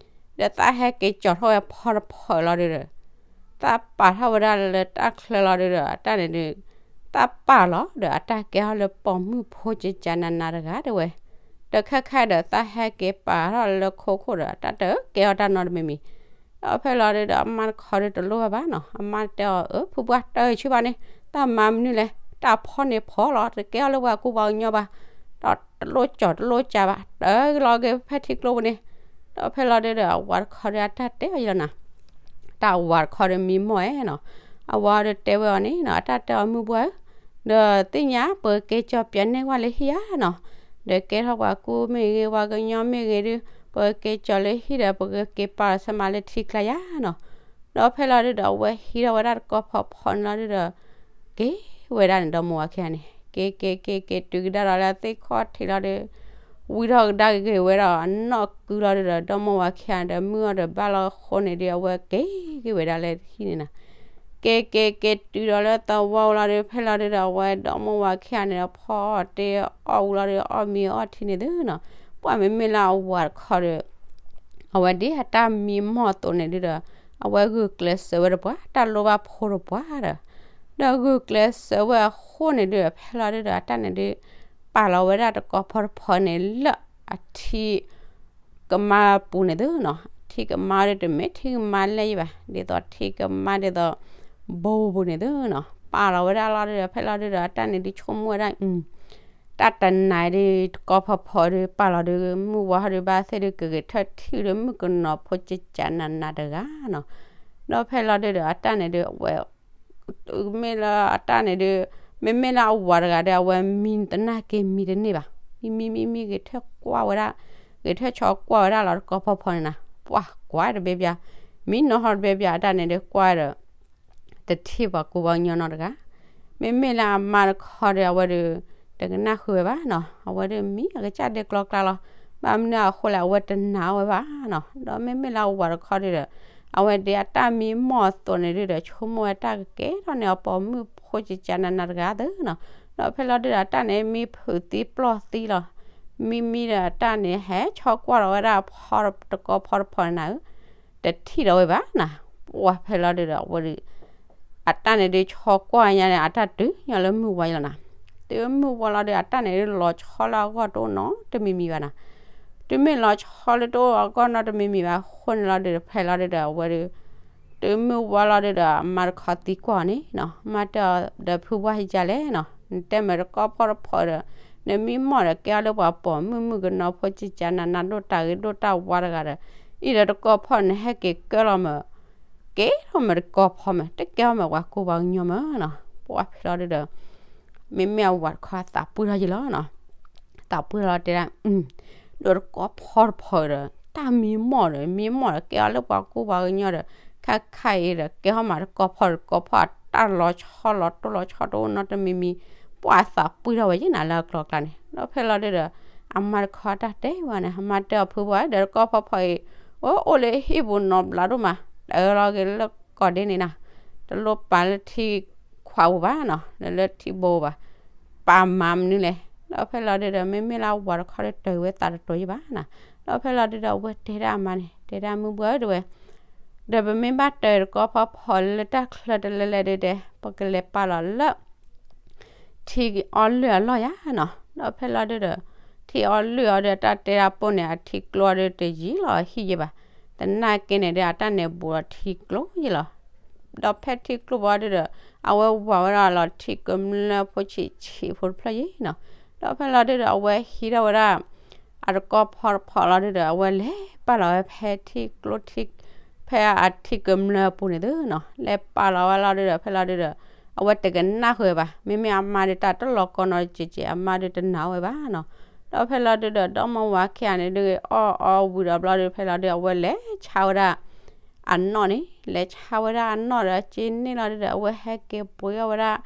ဒီးသးဟဲက့ၤကၠီၤထီၣ်ဝဲဖီတဖီလီၤဒုးဒီး သးပာ်ထီၣ်ဝဲဒၣ်လၢတၢ်ချၢလီၤဒုးဒီး အတၢ်န့ၣ်ဒုး သးပာ်လီၤဒီး အတၢ်ကဲထီၣ်လၢပိာ်မုၣ်ဖိကကနနၤတဂၤတဲဝဲ. ဒီးခဲခါဒီး သးဟဲက့ၤပာ်ထီၣ်လၢခိခိၣ်ဒီး တၢ်တကဲထီၣ်တၢ်နီတမံၤမံၤ. ဒီးဖဲလီၤဒုးဒီး အမါတခီဒုးတလိၣ်ဘၣ်ဘၣ်နီၤ, အမါတဲအီၤ အၢ ဖုဘှါ တၢ်ဆူၣ်ဘၣ်န့ၣ် တၢ်မၤမနုၤလဲၣ်, တၢ်ဖီန့ၣ်ဖီလီၤ တကဲထီၣ်လၢပှၤကူပှၤကညီဘၣ်. ဒီးတလိၣ်ကၠီၤတလိၣ်ကးဘၣ် တၢ်လီၤက့ၤဖဲထံကျိပူၤန့ၣ်. ဒီးဖဲလီၤဒုးဒီး အဝၤတခီဒီး အတၢ်တဲအီၤယံလီၤနၤ, တၢ်ဝၤတခီဒီးမံမီၢ်အဲၣ်နီၤ, အဝၤဒီးတဲဝဲအီၤန့ၣ်နီၤ, အတၢ်တဲအီၤမုၢ်ဘှါဧၢ, ဒီးသ့ၣ်ညါ ပကက့ၤကၠီၤပၠးန့ၢ်ဝဲလၢဟံၣ်ဧါနီၤ, ဒီးကဲထီၣ်ပှၤကူမ့ၢ်ဂ့ၤ ပှၤကညီမ့ၢ်ဂ့ၤဒုး ပကက့ၤကၠီၤလၢဟံၣ်ဒီး ပကက့ၤပာ်လီၤဆၢမးလၢထံကျါယါနီၤ. ဒီးဖဲလီၤဒုးဒီး အဝဲဟံးထီၣ်ဝဲဒၣ်တကီၢ်ဖီဖီန့ၣ်လီၤဒုးဒီး က့ၤဝဲဒၣ်န့ၣ် ဒီမိၢ်ဝၤခံဂၤန့ၣ် က့ၤက့ၤက့ၤက့ၤတုၤကဒါဒီး လၢသ့ၣ်ခီၣ်ထံးလီၤဒီး ဝံထီၣ်ကဒါက့ၤဝဲဒီး အနီၢ်ကုလီၤဒုးဒီး ဒီမိၢ်ဝၤခံဂၤဒီး မုၢ်အီၤဒီးဘၣ်လီၤအဃိန့ၣ်ဒုး အဝဲက့ၤက့ၤဝဲဒၣ်လၢဟံၣ်န့ၣ်နီၤ. က့ၤက့ၤက့ၤတုၤဒီးလၢသဝီလီၤဒုး ဖဲလီၤဒုးဒီး အဝဲဒီမိၢ်ဝၤခံဂၤန့ၣ်ဒီး ဖီအီၣ်တ့အီၣ်ဝံၤလီၤဒီး အီၣ်မ့ၤအီထံန့ၣ်သုနီၤ. ပှၤမ့မ့ၢ်လၢအဝၤတခီဒီး အဝဲဒ်အတၢ်မံမီၢ်အသိးန့ၣ်ဒုးဒီး အဝဲဂုာ်ကျဲးစၢးဝဲတပှၢ် တၢ်လိၣ်ဘၣ်ဖိတပှၢ်ဒီး ဒီးဂုာ်ကျဲးစၢးဝဲအဃိန့ၣ်ဒုး ဖဲလီၤဒုးဒီး အတၢ်န့ၣ်ဒုး ပာ်လီၤဝဲဒၣ်တကီဖီတဖီန့ၣ်လၢအထံကမါပူၤန့ၣ်သုနီၤ, ထံကမါဒီးတမ့ၢ်ထံကမါလၢယဘၣ်, ဒ်သိးထံကမါဒ်သိး ဘိပူၤန့ၣ်သုနီၤ, ပာ်လီၤဝဲဒၣ်လီၤဒီး ဖဲလီၤဒုဒီး အတၢ်န့ၣ်ဒုးဆိကမိၣ်ဝဲဒၣ် တၢ်တနၤဒုး တကီဖီဖီဒုး ပာ်လီၤဒုး မုၢ်ဝါဟီဒုး ဘၣ်သ့ၣ်ဒုးကဂဲၤထၢၣ်ထံၣ်ဒီး မုၣ်ကနီၤဖိကကးနးနးတဂၤနီၤ, ဒီးဖဲလီၤဒုဒီး အတၢ်န့ၣ်ဒုး အဝဲ မ့ၢ်လၢအတၢ်န့ၣ်ဒုး မ့မ့ၢ်လၢအဝၤတဂၤဒီး အဝဲမံတနာ်က့ၤမံတန့ၢ်ဘၣ်. မံမံမံမံ ဂဲၤထၢၣ်ကွၢ်ဝဲဒၣ်, ဂဲၤထၢၣ်ဆီကွၢ်ဝဲဒၣ်လီၤ တကီဖီဖီန့ၣ်နီၤ, ပှၤကွၢ်တဘ့ၣ်ဘၣ်, မံနီၤဟီတဘ့ၣ်ဘၣ် အတၢ်န့ၣ်ဒုးကွၢ်ဒီး တထံၣ်ပှၤကူပှၤကညီနီတဂၤ. မ့မ့ၢ်လၢအမါတခီဒီး အဝဲဒုး တကနၣ်ဃုာ်ဝဲဘၣ်နီၤ, အဝဲဒုးမံအကစၢ်ဒဲကျီကျါလီၤ. ဘၣ်မနုၤအဃိလဲၣ် အဝဲတနာ်ဝဲဘၣ်နီၤ, ဒီးမ့မ့ၢ်လၢအဝၤတခီဒုဒီး အဝဲဒုးအတၢ်မံမီၢ်အသိးန့ၣ်ဒုဒီး ဆိကမိၣ်ဝဲတၢ်ကကဲထီၣ်န့ၢ်အပိာ်မုၣ်ဖိကကးနးနးတဂၤသုနီၤ, ဒီးဖဲလီၤဒုဒီး အတၢ်န့ၣ်မံဖုးသံပျီၢ်သံလီၤ. မံမံဒီးအတၢ်န့ၣ် ဟဲဆီကွၢ်လီၤဝဲဒၣ်ဖီတကီဖီတဖီန့ၣ်နၤဧၢ တထံၣ်ဒီးဝဲဘၣ်နီၤ, ပှၤဖဲလီၤဒုဒီး အဝဲဒုး အတၢ်န့ၣ်ဒုးဆီကွၢ်ညါန့ၣ် အတၢ်တုၤညီလၢမုၢ်ဝါလီၤနီၤ, တုၤမုၢ်ဝါလီၤဒုး အတၢ်န့ၣ်ဒုးလီၤဆီလၢအဂီၢ်တအိၣ်နီတမံၤမံၤဘၣ်နီၤ, တုၤမ့ၢ်လီၤဆီလၢတအိၣ်အဂီၢ်နီတမံၤမံၤဘၣ်အဃိန့ၣ်လီၤဒုး ဖဲလီၤဒုဒီး အဝဲဒုး တုၤမုၢ်ဝါလီၤဒုဒီး အမါတခီသံကွၢ်အီၤန့ၣ်နီၤ, အမါတဲအီၤဒီး ဖုဘှၢ်ဟံကလဲၣ်နီၤ, နတဲမ့ၢ်တကီဖီတဖီဒီး နမံမီၢ်ဒီး ကဲအီၤလၢပှၤပိာ်မုၣ်မုၣ်ကနီၤဖိကကးနးနးဒိၣ်တၢ်ဂ့ၤဒိၣ်တၢ်ဝါတဂၤဒီး အံၤဒီးတကီဖီန့ၣ် ဟဲက့ၤကဲလီၤမး ကဲထီၣ်မးတကီဖီမး တကဲထီၣ်မးပှၤကူပှၤကညီမးနီၤ, ပှၤဖဲလီၤဒုဒီး မ့မ့ၢ်အဝၤတခီသးပှံၢ်ထီၣ်ယံၤလီၤနီၤ, သးပှံၢ်ထီၣ်တဲဒၣ် ဒီးတကီဖီတဖီဒီး တၢ်မံမီၢ်ဒီး မံမီၢ်ဒီး ကဲအီၤလၢပှၤကူပှၤကညီဒီး ခါခါအံၤဒီး ကဲထီၣ်မးတကီဖီဒီး တကီဖီအတၢ်လီၤဆီလီၤတိၢ်လီၤဆီတအိၣ်နီတမံၤမံၤ, ပှၤသးပှံၢ်ထီၣ်ဝဲယံၤနၤလၢအကျိၤအကျါန့ၣ်, ဒီးဖဲလီၤဒုဒီး အမါတခီတၢ်တဲဝဲန့ၣ် အမါတဲအီၤဖုဘှၢ်ဒီးတကီဖီဖီအံၤ အိၣ်အိၣ်လၢဟံၣ်ပူၤနီဘျးဒိၣ်မး တအၢလီၤက့ၤလၢကီၢ်ဒ့န့ၣ်နၤ, တလိၣ်ပာ်လၢထံခွးပူၤဘၣ်နီၤ, လၢလၢထံဘိဘၣ်, ပာ်မၤမနုၤလဲၣ်. ဒီးဖဲလီၤဒုဒီး မ့မ့ၢ်လၢအဝၤတခီဒီး တၢ်ဝဲသးတတိၤယံၤဘၣ်နီၤ. ဒီးဖဲလီၤဒုဒီး အဝဲတဲဒၣ်အမါန့ၣ် တဲဒၣ်မုၢ်ဘှၢ်ဧၢ တဲဝဲ, ဒီးပမ့ၢ်ဘၣ်တၢၢ်တကီဖီဖီလၢတၢ်ချၢတလဲလဲဒုဒီး ပကလဲၤပာ်လီၤလၢ ထံအီလုၢ်အလီၢ်ယါနီၤ. ဒီးဖဲလီၤဒုဒီး ထံအီလုၢ်အီၤဒီး အတၢ်တဲဒၣ်ပိၢ်န့ၣ် အထံကျိအီၤဒီး တယံၤလီၤအဟံၣ်ယံၤဘၣ်. သနာ်က့န့ၣ်ဒီး အတၢ်န့ၣ်ဘူးလီၤထံကျိယံၤလီၤ. ဒီးဖဲထံကျိဘီဒုဒီး အဝဲဝၤဝဲဒၣ်လီၤထံကမျၢၢ်ဖိဆံးဆံးဖိတဖျၢၣ်ယံၤနီၤ. ဒီးဖဲလီၤဒုဒီး အဝဲဟံးထီၣ်ဝဲဒၣ် အတကီဖီတဖီလီၤဒုဒီး အဝဲလဲၤပာ်လီၤဝဲဖဲထံကျိထံ ဖဲအထံကမျၢၢ်အပူၤန့ၣ်သုနီၤ. လဲၤပာ်လီၤဝဲလီၤဒုဒီး ဖဲလီၤဒုဒီး အဝဲတကနၣ်ဃုာ်ဘၣ်. မ့မ့ၢ်အမါဒုးတၢ်တလီၤကီနီတစဲးစဲး အမါဒုးတနာ်ဝဲဘၣ်နီၤ. ဒီးဖဲလီၤဒုဒီး ဒီမါဝၤခံဂၤန့ၣ်ဒုး အီၣ်အီဝံၤဒီးဘျီဒုး ဖဲလီၤဒုး အဝဲလဲၤဆါဝဲဒၣ် အနီၣ်န့ၣ် လဲၤဆါဝဲဒၣ်အနီၣ်ဒီး က့န့ၣ်လီၤဒုဒီး အဝဲဟဲက့ၤပှ့ၤအီၣ်ဝဲဒၣ်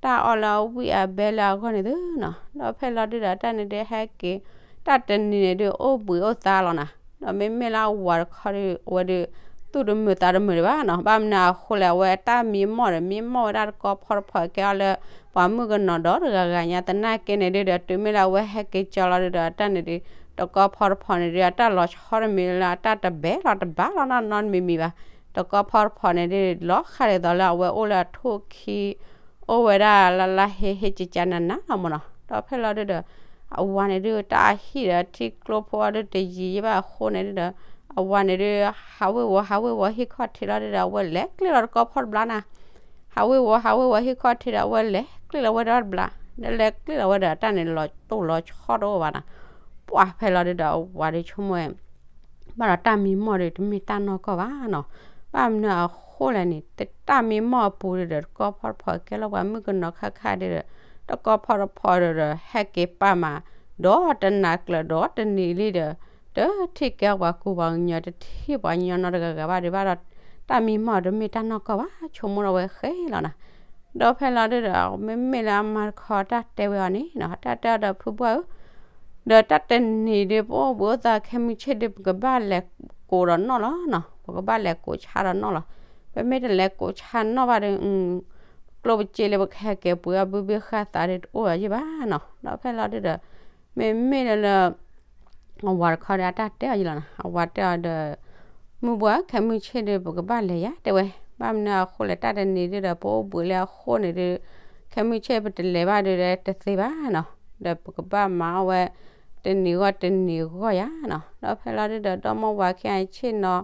တၢ်အီၣ်လၢအဝံၣ်အဘဲလၢအဂီၢ်န့ၣ်သုနီၤ. ဒီးဖဲလီၤဒုဒီး တၢ်န့ၣ်ဒုးဟဲက့ၤ တၢ်တနံၤန့ၣ်ဒုး အိၣ်ဘှံးအိၣ်သါလီၤနၤ. ဒီးမ့မ့ၢ်လၢအဝၤတခီဒုး အဝဲဒုး သူၣ်တမုာ်သးတမုာ်ဒံးဘၣ်နီၤ. ဘၣ်မနုၤအဃိလဲၣ် အဝဲအတၢ်မံမီၢ်ဒီး မံမီၢ်ဝဲဒၣ်တကီဖီတဖီ ကဲအီၤလၢ ပှၤမုၣ်ကနီၤဒီတဂၤဂၤညါ သနာ်က့န့ၣ်ဒုဒီး တုၤမ့ၢ်လၢအဝဲဟဲက့ၤကၠီလီၤဒုဒီး အတၢ်န့ၣ်ဒုး တကီဖီတဖီန့ၣ်ဒုး အတၢ်လီၤဆီတမံၤလၢအတၢ်တဘဲလီၤတဘၣ်လီၤနီတမံၤမံၤဘၣ်. တကီဖီတဖီန့ၣ်ဒုး လီၤဃးဒ်သိးလၢအဝဲအိၣ်လၢအထိၣ်ခံ အိၣ်ဝဲဒၣ်လၢ်လၢ်ဟ့ဟ့ကကနနလီၤမၢ်နီၤ. ဒီးဖဲလီၤဒုဒီး အဝၤန့ၣ်ဒုး တၢ်အဟံၣ်ဒီးထံကျိဖိအီၤဒုးတယံၤယံၤဘၣ်အဃိန့ၣ်ဒုဒီး အဝၤန့ၣ်ဒုး ဟးဝ့ၤဝီၤ ဟးဝ့ၤဝီၤဟံၣ်ခီၣ်ထံးလီၤဒုဒီး အဝဲလဲၤကျ့လီၤတကီဖီတဘျီနၤ. ဟးဝ့ၤဝီၤ ဟးဝ့ၤဝီၤဟံၣ်ခီၣ်ထံးဒီး အဝဲလဲၤကျ့လီၤဝဲဒၣ်တဘျီ. ဒီးလဲၤကျ့လီၤဝဲဒီး အတၢ်န့ၣ် လီၤတိၢ်လီၤဆီတအိၣ်ဘၣ်နၤ. ပှၤဖဲလီၤဒုဒီး အဝၤဒုးဆိကမိၣ်ဝဲ ဘၣ်ဒီးတၢ်မံမီၢ်ဒီး တမ့ၢ်တၢ်နီၢ်ကီၢ်ဘၣ်နီၤ. ဘၣ်မနုၤအဃိလဲၣ်န့ၣ် တၢ်မံမီၢ်အပူၤဒုဒီး တကီဖီတဖီကဲလီၤပှၤမုၣ်ကနီၤခါခါဒုဒီး တကီဖီတဖီဒုဒီး ဟဲက့ၤပာ်မၤ ဒီးတနၤကျၢၤဒီးတနံၤလံဒီး တထံၣ်ကဲပှၤကူပှၤကညီ တထံၣ်ပှၤကညီနီတဂၤဂၤဘၣ်ဒုး ဘၣ်ဒီးတၢ်မံမီၢ်တမ့ၢ်တၢ်နီၢ်ကီၢ်ဘၣ် ဆိကမိၣ်ဒီးဝဲဃဲလီၤနၤ. ဒီးဖဲလီၤဒုဒီး မ့မ့ၢ်လၢအမါတခီတၢ်တဲဝဲအီၤန့ၣ်နီၤ တၢ်တဲအီၤဒီးဖုဘှၢ်ဧၢ ဒီးတၢ်တနံၤဒုး ပအိၣ်ဘှံးအိၣ်သါခဲမုၢ်ဆ့ၣ်ဒုး ပကဘၣ်လဲၤကိးဒီးနီၣ်လီၤနီၤ, ပကဘၣ်လဲၤကိးဆါဒီးနီၣ်လီၤ. ပမ့ၢ်တလဲၤကိးဆါနီၣ်ဘၣ်ဒီး ကျိၣ်ပစ့လၢပကဟဲက့ၤပှ့ၤအီၣ်ဘုဘ့ၣ်ဃာ်သးဒီးတအိၣ်အီၤယံၤဘၣ်နီၤ. ဒီးဖဲလီၤဒုဒီး မ့မ့ၢ်လၢ အဝၤတခီဒီး အတၢ်တဲအီၤယံၤလီၤနီၤ, အဝၤတဲအီၤဒီး မုၢ်ဘှၢ် ခဲမုၢ်ဆ့ၣ်ဒုး ပကဘၣ်လဲၤယါ တဲဝဲ, ဘၣ်မနုၤအဃိလဲၣ် တၢ်တနံၤဒုဒီး ပအိၣ်ဘှံးလၢအဃိန့ၣ်ဒုး ခဲမုၢ်ဆ့ၣ်ပတလဲၤဘၣ်ဒုဒီး တသ့ဘၣ်နီၤ. ဒီးပကဘၣ်မၤအီၣ်ဝဲ တနံၤဂီၢ်တနံၤဂီၢ်ယၤနီၤ. ဒီးဖဲလီၤဒုဒီး ဒီမိၢ်ဝၤခံဂၤန့ၣ်ဆ့ၣ်နီၤ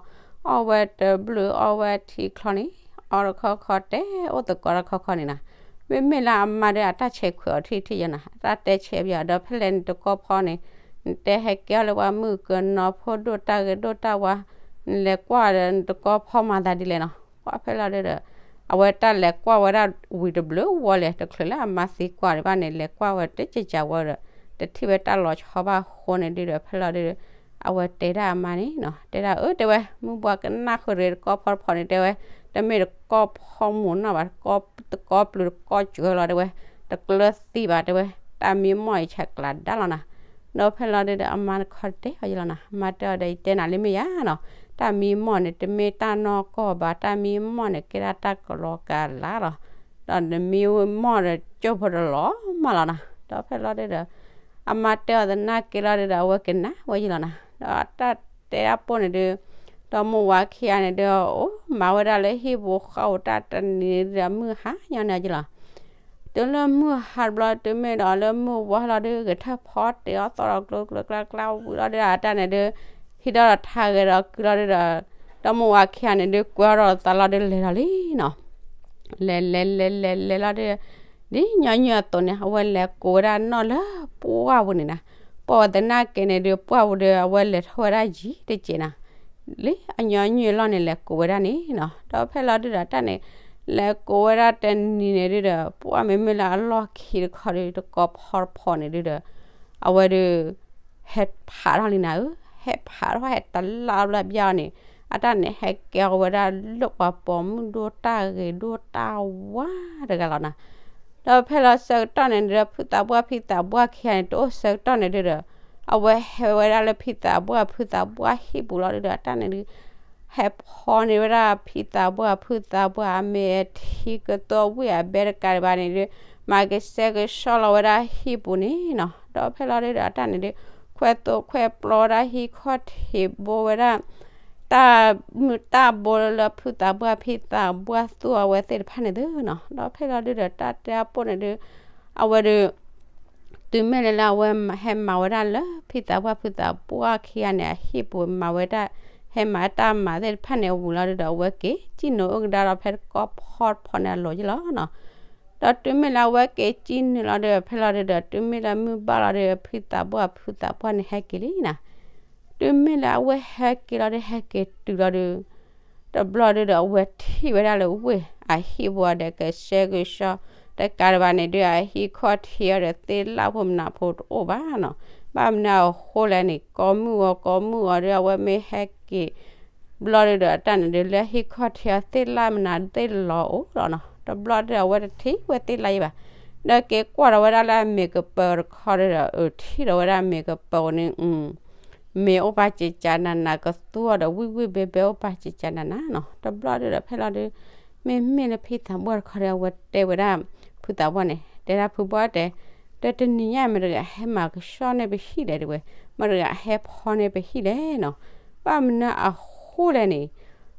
အီၣ်ဝဲတဘျုးအီၣ်ဝဲထံချီန့ၣ် အီၣ်တခီခီတဲအိၣ်သကိးတခီခီန့ၣ်နီၤ. မ့မ့ၢ်လၢအမါဒီးအတၢ်ဆဲးခွဲးအီၤထံထံယၤနီၤ အတၢ်တဲဆဲးပယီၤ ဒီးဖဲလဲၣ်န့ၣ်တကီၢ်ဖီန့ၣ် နတဲဟဲကဲအီၤလၢပှၤမုၣ်ကနီၤဖိဒိၣ် တၢ်ဂ့ၤဒိၣ်တၢ်ဝါ နလဲၤကွၢ်ဒီးနတကီၢ်ဖီမၤသးဒ်လဲၣ်နီၤ. ကွၢ်ဖဲလီၤဒုဒီး အဝဲတၢ်လဲၤကွၢ်ဝဲဒၣ်ဝံၤတဘျုးဝီလဲၣ် တချုးလၢအမါသံကွၢ်ဒံးဘၣ်န့ၣ် လဲၤကွၢ်ဝဲတကကးဝဲဒီး တထံၣ်ဝဲတၢ်လီၤဆီဘၣ်အဃိန့ၣ်ဒုဒီး ဖဲလီၤဒုဒီး အဝဲတဲဒၣ်အမါန့ၣ်နီၤ တဲဒၣ်အၢ တဲဝဲ မုၢ်ဘှၢ်ကနၣ်ဃုာ်ရ့တကီၢ်ဖီတဖီန့ၣ် တဲဝဲ တမ့ၢ်တကီၢ်ဖီမူးနီၢ်ဘၣ် တကီၢ်ပျုၤတကီၢ်စှၤလီၤ တဲဝဲ တကျၢၤသံဘၣ် တဲဝဲ တၢ်မံမီၢ်အံၤဆဲးကျိးဒၣ်လီၤနီၤ. ဒီးဖဲလီၤဒုဒီး အမါတခီတဲအီၤယလီၤနီၤ အမါတဲအီၤဒီး ယတဲနၤလၢမ့ၢ်ယၤနီၤ တၢ်မံမီၢ်န့ၣ် တမ့ၢ်တၢ်နီၢ်ကီၢ်ဘၣ် တၢ်မံမီၢ်န့ၣ် ကဲဒၣ်တၢ်ကလီကလးလီၤ. ဒီးနမံမီၢ်ဒီးကၠိဖိတလီၤမၢ်လီၤနီၤ. ဒီးဖဲလီၤဒုဒီး အမါတဲအီၤသနာ်က့လီၤဒုဒီး အဝဲကနၣ်ဝဲယလီၤနီၤ. ဒီးတၢ်တဲဒၣ်ပိၢ်န့ၣ်ဒု ဒီမိၢ်ဝၤခံဂၤန့ၣ်ဒု အိၣ်မၤဝဲဒၣ်လၢဟံၣ်ပူၤဃီပူၤတၢ်တနံၤဒုဒီး မုၢ်ဟါညီန့ၣ်ယလီၤ တုၤလၢမုၢ်ဟါတဘျီ တုၤမ့ၢ်ဒီးလၢမုၢ်ဝါလီၤဒု ဂဲၤထၢၣ်ဖီတဲအီၤသီၣ်ဒီးကျိၤကျိၤကျါကျါဝံၤလီၤဒု အတၢ်န့ၣ်ဒု ဟံးဒီးထါဂဲၤဒီးကုလီၤဒုဒီး ဒီမိၢ်ဝၤခံဂၤန့ၣ်ဒု ကွဲအီၤဒီးသးလီၤဒု လဲၤလီၤလံနီၤ. လဲၤလဲၤလဲၤလဲၤလဲၤလီၤဒု ဒ်ညီနုၢ်အသိးန့ၣ် အဝဲလဲၤကိးဝဲဒၣ်နီၣ်လၢပှၢ်ပူၤန့ၣ်နီၤ. ပှၢ်ဝဲသနာ်က့န့ၣ်ဒု ပှၢ်ပူၤဒု အဝဲလဲၤထီၣ်ဝဲဒၣ်ယံၤတစဲးနီၤ လၢအညီနုၢ်အလီၢ်န့ၣ် လဲၤကိးဝဲဒၣ်န့ၣ်နီၤ. ဒီးဖဲလီၤဒုဒီးတၢ်န့ၣ် လဲၤကိးဝဲဒၣ်တနံၤန့ၣ်ဒုဒီး ပှၢ်မ့မ့ၢ်လၢအလီၢ်ခံတခီဒု တကီၢ်ဖီတဖီန့ၣ်ဒုဒီး အဝဲဒု ဟဲဖးထီၣ်လံနၤဧၢ, ဟဲဖးထီၣ်ဟဲတလၢ်ဘျီဘျီန့ၣ် အတၢ်န့ၣ်ဟဲကဲအီၤဝဲဒၣ်လၢပှၤပိာ်မုၣ်ဒိၣ်တၢ်ဂ့ၤဒိၣ်တၢ်ဝါတဂၤလီၤနၤ. ဒီးဖဲလီၤဆၢကတီၢ်န့ၣ်ဒီး ဖုသးပှၢ်ဖံသးပှၢ်ခံဂၤန့ၣ် တအိၣ်ဆၢကတီၢ်န့ၣ်ဒုဒီး အဝဲဟဲဝဲဒၣ်လၢဖံသးပှၢ်ဖုသးပှၢ်ဟံၣ်ပူၤလီၤဒုဒီး အတၢ်န့ၣ်ဒု ဟဲဖီန့ၢ်ဝဲဒၣ်ဖံသးပှၢ်ဖုသးပှၢ် အမ့ၢ်အထံကသိဝံၣ်အဘဲတကးဒံးဘၣ်န့ၣ်ဒု မၤကဆှဲကဆှီလီၤဝဲဒၣ်ဟံၣ်ပူၤန့ၣ်နီၤ. ဒီးဖဲလီၤဒုဒီး အတၢ်န့ၣ်ဒု ခွဲးသိးခွဲးပျီဝဲဒၣ်ဟံၣ်ခီၣ်ထံးဘိဝဲဒၣ် တၢ်မုၢ်တၢ်ဘိလၢဖုသးပှၢ်ဖံသးပှၢ်သူၣ်အဝဲသ့ၣ်တဖၣ်န့ၣ်သုနီၤ. ဒီးဖဲလီၤဒုဒီး တၢ်တဲအပိၢ်န့ၣ်ဒု အဝဲဒု တုၤမ့ၢ်လၢလၢအဝဲဟဲမၤဝဲဒၣ်လၢဖံသးပှၢ်ဖုသးပှၢ်ခံဂၤန့ၣ် အဟံၣ်ပူၤမၤဝဲဒၣ် ဟဲမၤတၢ်မၤသ့ၣ်တဖၣ်န့ၣ် အဝံၤလီၤဒုဒီး အဝဲက့ၤစံၣ်နုာ်အိၣ်ကဒါဒီးဖဲတကီၢ်ဖီတဖီန့ၣ်အလီၢ်ယလီၤနီၤ. ဒီးတုၤမ့ၢ်လၢအဝဲက့ၤစံၣ်နုာ်လီၤဒုဒီး ဖဲလီၤဒုဒီး တုၤမ့ၢ်လၢမုၢ်ဘၣ်လီၤဒုဒီး ဖံသးပှၢ်ဖုသးပှၢ်န့ၣ်ဟဲက့ၤလံနီၤ. တုၤမ့ၢ်လၢအဝဲဟဲက့ၤလီၤဒု ဟဲက့ၤတုၤလီၤဒု တဘျီဒုဒီး အဝဲထံၣ်ဝဲဒၣ်လၢဝ့ၢ်အဟံၣ်ပူၤဒီး ကဆှဲကဆှီ တကးဒံးဘၣ်န့ၣ်ဒု အဟံၣ်ခီၣ်ထံးအီၤဒီးသ့ၣ်လၣ်ဖိမနုၤဖိတအိၣ်ဘၣ်နီၤ. ဘၣ်မနုၤအဃိလဲၣ်န့ၣ် ကိးမုၢ်အီၤကိးမုၢ်အီၤဒု အဝဲမ့ၢ်ဟဲက့ၤ ဘျီဒုဒီး အတၢ်န့ၣ်ဒု လၢဟံၣ်ခီၣ်ထံးအီၤသ့ၣ်လၣ်မနုၤသ့ၣ်လီၤအိၣ်လီၤနီၤ. တဘျီဒုဒီး အဝဲတထံၣ်ဝဲသ့ၣ်လၣ်ယံၤဘၣ်. ဒီးက့ၤကွၢ်ဒီးဝဲဒၣ်လၢအမ့ၤကပၢၤတခီဒုဒီး အထံၣ်ဒီးဝဲဒၣ်မ့ၤကပၢၤန့ၣ် မ့ၢ်အိၣ်ပာ်စံးစးနးနးကသူအီၤဒီး ဝံၣ်ဝံၣ်ဘဲဘဲအိၣ်ပာ်စံးစးနးနးနီၤ. တဘျီဒုဒီး ဖဲလီၤဒု မ့မ့ၢ်လၢဖံသးပှၢ်တခီဒီး အဝဲတဲဝဲဒၣ် ဖုသးပှၢ်န့ၣ် တဲဒၣ်ဖုပှၢ်တဲ ဒီးတနံၤညါမတၤတဂၤဟဲမၤကဆှီန့ၢ်ပဟံၣ်လဲၣ်တဲဝဲ, မတၤတဂၤဟဲဖီန့ၢ်ပဟံၣ်လဲၣ်နီၤ. ဘၣ်မနုၤအဃိလဲၣ်န့ၣ်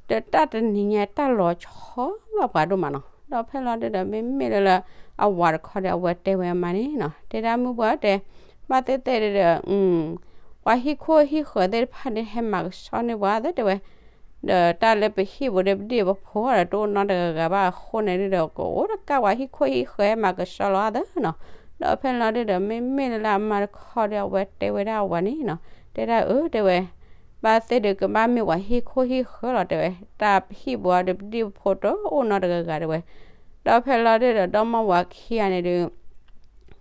ဒီးတၢ်တနံၤညါတၢ်လီၤဆီဘၣ်ပှၤဒိၣ်မးနီၤ. ဒီးဖဲလီၤဒုဒီး မ့မ့ၢ်လၢလၢအဝၤတခီဒီး အဝဲတဲဝဲအမါန့ၣ်နီၤ တဲဒၣ်မုၢ်ပှၢ်တဲ ဘၣ်သ့ၣ်သ့ၣ်ဒုဒီး ပှၤဟံၣ်ခိၣ်ဟံၣ်ဃၢၤသ့ၣ်တဖၣ်န့ၣ် ဟဲမၤကဆှီန့ၢ်ပှၤသ့တဲဝဲ, ဒီးတၢ်လၢပဟံၣ်ပူၤဒီး ပဒံၣ်ပဖိဒီး တအိၣ်နီတဂၤဂၤဘၣ်အဃိန့ၣ်ဒုဒီး ကအိၣ်တကးပှၤဟံၣ်ခိၣ်ဟံၣ်ဃၢၤဟဲမၤကဆှီလီၤသ့နီၤ. ဒီးဖဲလီၤဒုဒီး မ့မ့ၢ်လၢလၢအမါတခီဒီး အဝဲတဲဝဲဒၣ်အဝၤန့ၣ်နီၤ တဲဒၣ်အၢတဲဝဲ ဘၣ်သ့ၣ်ဒုးကဘၣ်မ့ၢ်ပှၤဟံၣ်ခိၣ်ဟံၣ်ဃၢၤလီၤတဲဝဲ, တၢ်ဟံၣ်ပူၤအံၤဒီး ပဒံၣ်ပဖိတအိၣ်နီတဂၤဂၤတဲဝဲ. ဒီးဖဲလီၤဒုဒီး ဒီမါဝၤခံဂၤန့ၣ်ဒုး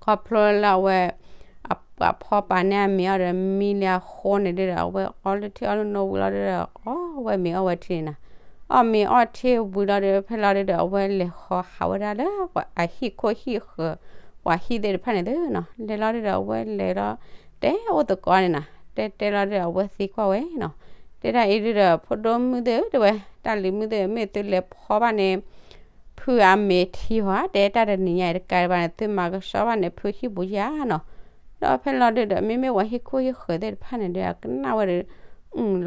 ခီဖျိလၢအဝဲ အပှၤဖီပာ်န့ၢ်အမ့ၤအီၣ်ဒီးမံလံအဃိန့ၣ်ဒုဒီး အဝဲအီလၢထံအီလၢနိဝံၤလီၤဒုဒီး အီဝဲမ့ၤအီၣ်ဝဲထံန့ၣ်နီၤ. အီၣ်မ့ၤအီၣ်ထံဝံၤလီၤဒုး ဖဲလီၤဒုဒီး အဝဲလဲၤဃီဟးဝဲဒၣ်လၢအဟံၣ်ခိၣ်ဟံၣ်ဃၢၤ ပှၤဟံၣ်သ့ၣ်တဖၣ်န့ၣ်သုနီၤ. လဲၤလီၤဒုဒီး အဝဲလဲၤလီၤ တဲအိၣ်သကိးန့ၣ်နီၤ. တဲတဲလီၤဒုဒီး အဝဲသံကွၢ်ဝဲနီၤ. တဲဒၣ်အံၤဒုဒီး ဖိဒိၣ်မုၣ်သ့ၣ်ဧၢတဲဝဲ, တၢ်လံၤမုၣ်သ့ၣ်ဧၢ မ့ၢ်သုလဲၤဖီဘၣ်န့ၣ် ဖုအမ့ၤထံဧါ, တဲတၢ်တနံၤညါအံၤတကးဒံးဘၣ်န့ၣ် သုမၤကဆှီဘၣ်န့ၣ် ဖုဟံၣ်ပူၤယါနီၤ. ဒီးဖဲလီၤဒုဒီး မ့မ့ၢ်ပှၤဟံၣ်ခိၣ်ဟံၣ်ဃၢၤသ့ၣ်တဖၣ်န့ၣ်ဒီး အကနၣ်ဝဲဒီး လီ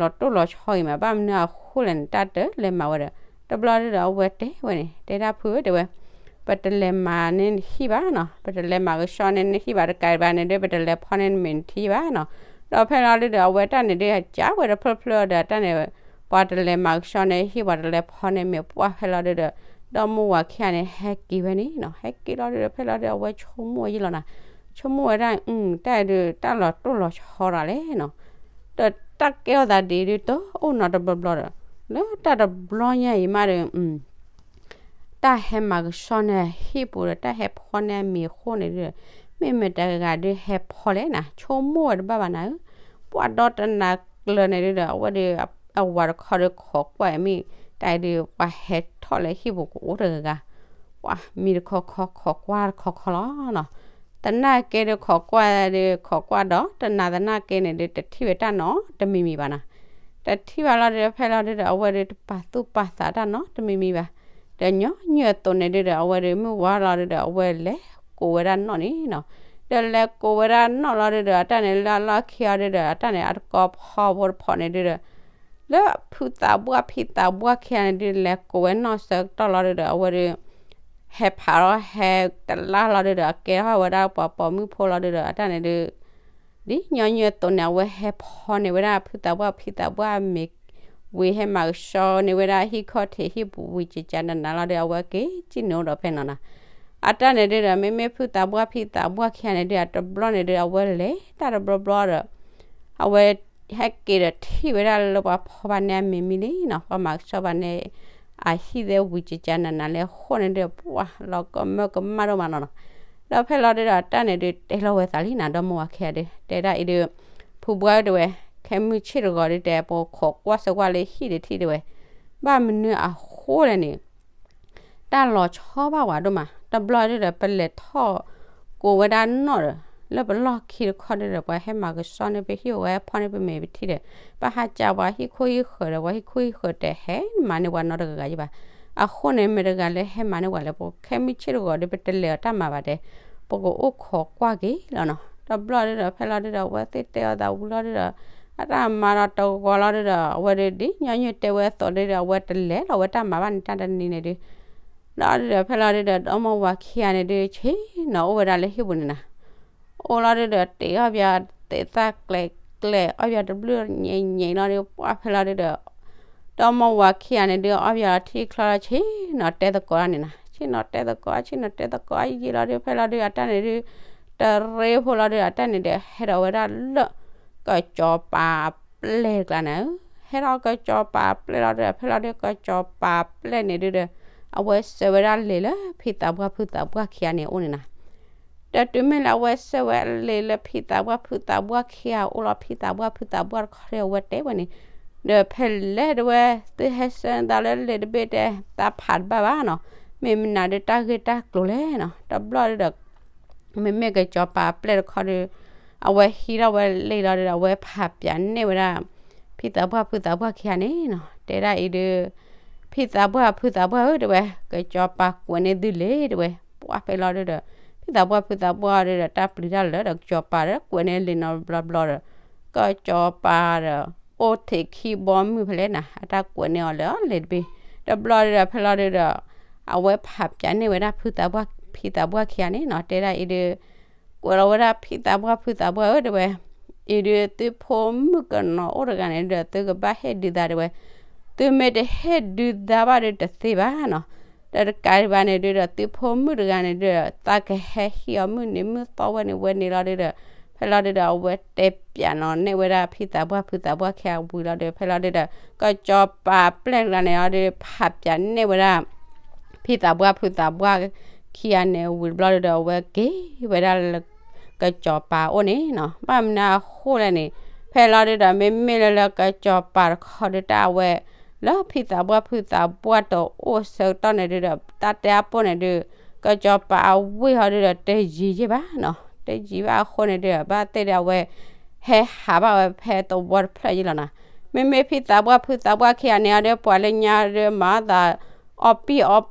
ၤတိၢ်လီၤဆီအံၤမး ဘၣ်မနုၤအဃိလဲၣ်န့ၣ် တၢ်တလဲၤမၤဝဲဒီး တဘျီဒုဒီး အဝဲတဲဝဲန့ၣ် တဲဒၣ်ဖုဧၢတဲဝဲ ပတလဲၤမၤန့ၢ်နဟံၣ်ဘၣ်နီၤ, ပတလဲၤမၤကဆှီန့ၢ်နဟံၣ်ဘၣ်တကးဘၣ်န့ၣ်ဒုး ပတလဲၤဖီန့ၢ်နမဲာ်နထံဘၣ်နီၤ. ဒီးဖဲလီၤဒုးဒီး အဝဲတၢ်န့ၣ်ဒုး အကးဝဲတဖျၢၣ်ဖျၢၣ်ဒီး တၢ်န့ၣ် ပှၤတလဲၤမၤကဆှီန့ၢ်ဟံၣ် ပှၤတလဲၤဖီန့ၢ်မဲာ် ပှၢ်ဖဲလီၤဒုးဒီး ဒီမါဝၤခံဂၤန့ၣ် ဟဲက့ၤဝဲန့ၣ်နီၤ, ဟဲက့ၤလီၤဒုးဒီး ဖဲလီၤဒုး အဝဲဆိကမိၣ်ယဲလီၤနီၤ, ဆိကမိၣ်ဝဲဒၣ် တၢ်ဒုး တၢ်လီၤတိၢ်လီၤဆီဒၣ်လဲာ်နီၤ, ဒီးတၢ်ကဲထီၣ်သးဒ်အံၤဒုး တအိၣ်နီတဘျီဘျီဒီး လၢတၢ်တဘျီညါအံၤမးဒီး တၢ်ဟဲမၤကဆှီန့ၢ်အဟံၣ်ပူၤဒီး တၢ်ဟဲဖီန့ၢ်အမဲာ်အဃိန့ၣ်ဒုး မ့ၢ်မတၤတဂၤဒုးဟဲဖီလဲၣ်နီၤ, ဆိကမိၣ်ဝဲတဘၣ်ဘၣ်နၤဧၢ, ပှၢ်ဒီတနၤကျၢၤန့ၣ်ဒုးဒီး အဝဲဒုး အဝၤတခီဒုးခိးကွၢ်အံၤမ့ၢ် တၢ်အံၤဒုး ပှၤဟဲထီၣ်လၢဟံၣ်ပူၤကအိၣ်တဂၤဂၤ, ပှၢ်မံတခီခီ ခိးကွၢ်တခီခီလီၤနီၤ, သနာ်က့ဒုး ခိးကွၢ်ဒုး ခိးကွၢ်ဒီး တနၤသနာ်က့န့ၣ်ဒုး တထံၣ်ဝဲတၢ်နီတမံၤမံၤဘၣ်နီၤ, တထံၣ်ဘၣ်လီၤဒုး ဖဲလီၤဒုးဒီး အဝဲဒုးတပာ်သူၣ်ပာ်သးတၢ်နီတမံၤမံၤဘၣ်, ဒီးညီနုၢ်အသိးန့ၣ်ဒုးဒီး အဝဲဒုးမုၢ်ဝါလီၤဒုးဒီး အဝဲလဲၤကိးဝဲဒၣ်နီၣ်န့ၣ်နီၤ, ဒီးလဲၤကိးဝဲဒၣ်နီၣ်လီၤဒုးဒီး အတၢ်န့ၣ်လၢအလီၢ်ခံအီၤဒုးဒီး အတၢ်န့ၣ် အတကီဖီဖိတဖီန့ၣ်ဒုးဒီး လၢဖုသးပှၢ်ဖံသးပှၢ်ခံဂၤန့ၣ်ဒုး လဲၤကိးဝဲနီၣ်ဆၢကတီၢ်လီၤဒုးဒီး အဝဲဒုး ဟဲဖးလီၤ ဟဲတလၢ်လီၤဒုးဒီး အကဲထီၣ်ဝဲဒၣ်ပှၤပိာ်မုၣ်ဖိလီၤဒုးဒီး အတၢ်န့ၣ်ဒုး ဒ်ညီနုၢ်အသိးန့ၣ် အဝဲဟဲဖီန့ၢ်ဝဲဒၣ်ဖုသးပှၢ်ဖံသးပှၢ်အမဲာ်ဝံၤ ဟဲမၤကဆှီန့ၢ်ဝဲဒၣ်ဟံၣ်ခီၣ်ထံးဟံၣ်ပူၤဝံၤ ကကနးနးလီၤဒုး အဝဲက့ၤစံၣ်န့ၢ်အိၣ်ဒီးဖဲနီၤနီၤ, အတၢ်န့ၣ်ဒုးဒီး မ့မ့ၢ်ဖုသးပှၢ်ဖံသးပှၢ်ခံဂၤန့ၣ်ဒုး အတဘျီန့ၣ်ဒုး အဝဲလဲၤတၢ်တဘျီဘျီဒီး အဝဲ ဟဲက့ၤဒီးထံၣ်ဝဲဒၣ်လၢပှၤဖီဘၣ်န့ၢ်အမဲာ်မံလံနီၤ, ပှၤမၤကဆှီဘၣ်န့ၢ် အဟံၣ်သ့ၣ်ဝံၤ ကကနးနးလၢအဃိန့ၣ်ဒုး ပှၢ်လီၤကမၢကမၣ်ဒိၣ်မးနီၤနီၤ, ဒီးဖဲလီၤဒုးဒီး အတၢ်န့ၣ်ဒုးတဲလီၤဝဲသးလံနီၤ, ဒီမါဝၤခံဂၤဒုး တဲဒၣ်အံၤဒုး ဖုဘှၢ်ဧၢတဲဝဲ, ခဲမုၢ်ဆ့ၣ်တဂီၤဒုးတဲ ပခိးကွၢ်ဆၢကွၢ်လၢဟံၣ်တထံၣ်တဲဝဲ, ဘၣ်မနုၤအဃိလဲၣ်န့ၣ် တၢ်လီၤဆီဘၣ်ဝဲဒိၣ်မး, တဘျီဒုးဒီး ပလဲၤထီၣ်ကိးဝဲဒၣ်နီၣ်ဒီး လၢပလီၢ်ခံတခီဒုးဒီး ပှၤဟဲမၤကဆှီန့ၢ်ပဟံၣ် ပှၤဟဲဖီန့ၢ်ပမဲာ်ပထံဒီး ပဟးကးပှၤဟံၣ်ခိၣ်ဟံၣ်ဃၢၤဒီး ပှၤဟံၣ်ခိၣ်ဟံၣ်ဃၢၤတဲဟဲမၤန့ၢ်ပှၤနီတဂၤဂၤယဘၣ်, အဃိန့ၣ် မ့ၢ်တဂၤလၢဟဲမၤန့ၢ်ပှၤလဲၣ်, ပခဲမုၢ်ဆ့ၣ်တဂီၤဒုး ပတလဲၤအီၤတၢ်မၤဘၣ်တဲ, ပကအိၣ်ခိးကွၢ်က့ၤလီၤနီၤ, တဘျီဒုးဒီး ဖဲလီၤဒုးဒီး အဝဲသ့ၣ်တဲအီၤသးဝံၤလီၤဒုးဒီး အတၢ်မၤဒီးတဂီၤလီၤဒုးဒီး အဝဲဒုး ဒ်ညီနုၢ်တဲဝဲအသိးဒုးဒီး အဝဲတလဲၤလီၤဝဲတၢ်မၤဘၣ်န့ၣ် တၢ်တနံၤန့ၣ်ဒုး ဒီးဒုးဒီးဖဲလီၤဒုးဒီး ဒီမါဝၤခံဂၤန့ၣ်ဒုး ဆ့ၣ်နီၤအိၣ်ဝဲဒၣ်လၢဟံၣ်ပူၤန့ၣ်နီၤ, အိၣ်လီၤဒုးဒီး တ့အီၣ်ပၠးသ့ၣ်သၣ်ကျဲၤကျဲၤ အီၣ်ပၠးတဘျုးညဲညဲလီၤဒုး ပှၢ်ဖဲလီၤဒုးဒီး ဒီမါဝၤခံဂၤန့ၣ်ဒုး အီၣ်ပၠးလီၤထံချီလီၤ ဆ့ၣ်နီၤတဲသကိးန့ၣ်နီၤ, ဆ့ၣ်နီၤတဲသကိး ဆ့ၣ်နီၤတဲသကိးယံာ်လီၤဒုး ဖဲလီၤဒုး အတၢ်န့ၣ်ဒုး တရ့ဖိလီၤဒုး အတၢ်န့ၣ်ဒုး ဟဲဒီးဝဲဒၣ်လၢ ကစီၤပၤအပျဲၢ်တကျါန့ၣ်, ဟဲဒီးကစီၤပၤအပျဲၢ်လီၤဒုး ဖဲလီၤဒုး ကစီၤပၤအပျဲၢ်န့ၣ်ဒုးဒီး အဝဲဆှၢဝဲဒၣ်လံာ်လၢ ဖံသးပှၢ်ဖုသးပှၢ်ခံဂၤန့ၣ်အအိၣ်န့ၣ်နီၤ, ဒီးတုၤမ့ၢ်လၢအဝဲဆှၢဝဲလံာ်လၢ ဖံသးပှၢ်ဖုသးပှၢ်ခံဂၤအအိၣ်လီၤ ဖံသးပှၢ်ဖုသးပှၢ်တခီဒုး အဝဲတဲဝဲန့ၣ်, ဒီးဖဲလဲၣ်တဲဝဲ သုဟဲဆှၢနသးလၢလံာ်တဘ့ၣ်တဲ သးဖးတဘၣ်ဘၣ်နီၤ, မ့ၢ်မနုၤဒုးတၢ်ဂ့ၢ်တၢ်ကျိၤလဲၣ်နီၤ, တဘျီဒုးဒီး မ့မ့ၢ်ကစီၤပၤအပျဲၢ်တခီဒုး အဝဲဟံးထီၣ်ဝဲလံာ်လီၤဒုးဒီး အဝဲဖးပၠးန့ၢ်ဝဲဒၣ် ဖံသးပှၢ်ဖုသးပှၢ်ခံဂၤန့ၣ်နီၤ, တဲဒၣ်အံၤဒုး ဖံသးပှၢ်ဖုသးပှၢ်ဧၢ တဲဝဲ, ကစီၤပၤကွဲးန့ၢ်သုလံာ် တဲဝဲ, ပှၢ်ဖဲလီၤဒုးဒီး ဖံသးပှၢ်ဖုသးပှၢ်ဒုးဒီး တၢ်ပျံၤတၢ်လၢာ်ဒီး ကစီၤပၤဒီးကွဲးန့ၢ်လံာ်နီတဘျီဘျီဒီး ကစီၤပၤဒီး အိၣ်ထဲခံဘီမုၢ်ဖဲလဲၣ်နီၤ အတၢ်ကွဲးန့ၢ်အီၤလၢာ်လံာ်တဘ့ၣ်, တဘျီဒုးဒီး ဖဲလီၤဒုးဒီး အဝဲဖးပၠးန့ၢ်ဝဲဒၣ်ဖုသးပှၢ်ဖံသးပှၢ်ခံဂၤန့ၣ်နီၤ, တဲဒၣ်အံၤဒုး ကွဲးလီၤဝဲဒၣ်ဖံသးပှၢ်ဖုသးပှၢ်ဧၢ တဲဝဲ, အံၤဒုးသုဖိမုၣ်ကနီၤအိၣ်တဂၤန့ၣ်ဒီး သုကဘၣ်ဟ့ၣ်ဒုးသးတဲဝဲ, သုမ့ၢ်တဟ့ၣ်ဒုးသးဘၣ်ဒီးတသ့ဘၣ်နီၤ, ဒီးတကးဒံးဘၣ်န့ၣ်ဒုးဒီး သုဖိမုၣ်တဂၤန့ၣ်ဒုးဒီး သးကဟဲဟံးအီၤမုၢ်နံၤမုၢ်သီဝဲန့ၣ်ဝဲန့ၣ်လီၤဒုးဒီး ဖဲလီၤဒုးဒီး အဝဲတဲပၠးနီၤန့ၢ်ဝဲဒၣ်ဖံသးပှၢ်ဖုသးပှၢ်ခံဂၤဝံၤလီၤဒုး ဖဲလီၤဒုးဒီး ကစီၤပၤပျဲၢ်တဂၤန့ၣ်အီၤဒုး ဖးပၠးန့ၢ်ဝဲဒၣ် ဖံသးပှၢ်ဖုသးပှၢ်ခံဂၤန့ၣ်ဝံၤတဘျီဒုးဒီး အဝဲက့ၤဝဲဒၣ်လၢ ကစီၤပၤအအိၣ်န့ၣ်နီၤ, ဘၣ်မနုၤအဃိလဲၣ်န့ၣ် ဖဲလီၤဒုးဒီး မ့မ့ၢ်လၢလၢကစီၤပၤတခီဒုး တၢ်အဝဲ လၢဖံသးပှၢ်ဖုသးပှၢ်တအိၣ်ဆၢကတီၢ်န့ၣ်ဒုးဒီး တၢ်တဲအပိၢ်န့ၣ်ဒုး ကစီၤပၤအဝ့ၢ်ဟီဒုးဒီး တယံၤယ့ၢ်ဘၣ်နီၤ, တယံၤဘၣ်အဃိန့ၣ်ဒုး ဘၣ်သ့ၣ်ဒုးအဝဲ ဟဲဟးဘၣ်ဝဲဖဲသဝီတဖျၢၣ်ယ့ၢ်လီၤနီၤ, မ့မ့ၢ်ဖံသးပှၢ်ဖုသးပှၢ်ခံဂၤန့ၣ်အီၤဒုး ပှၤလၢညါဒုး မၤအသး အီ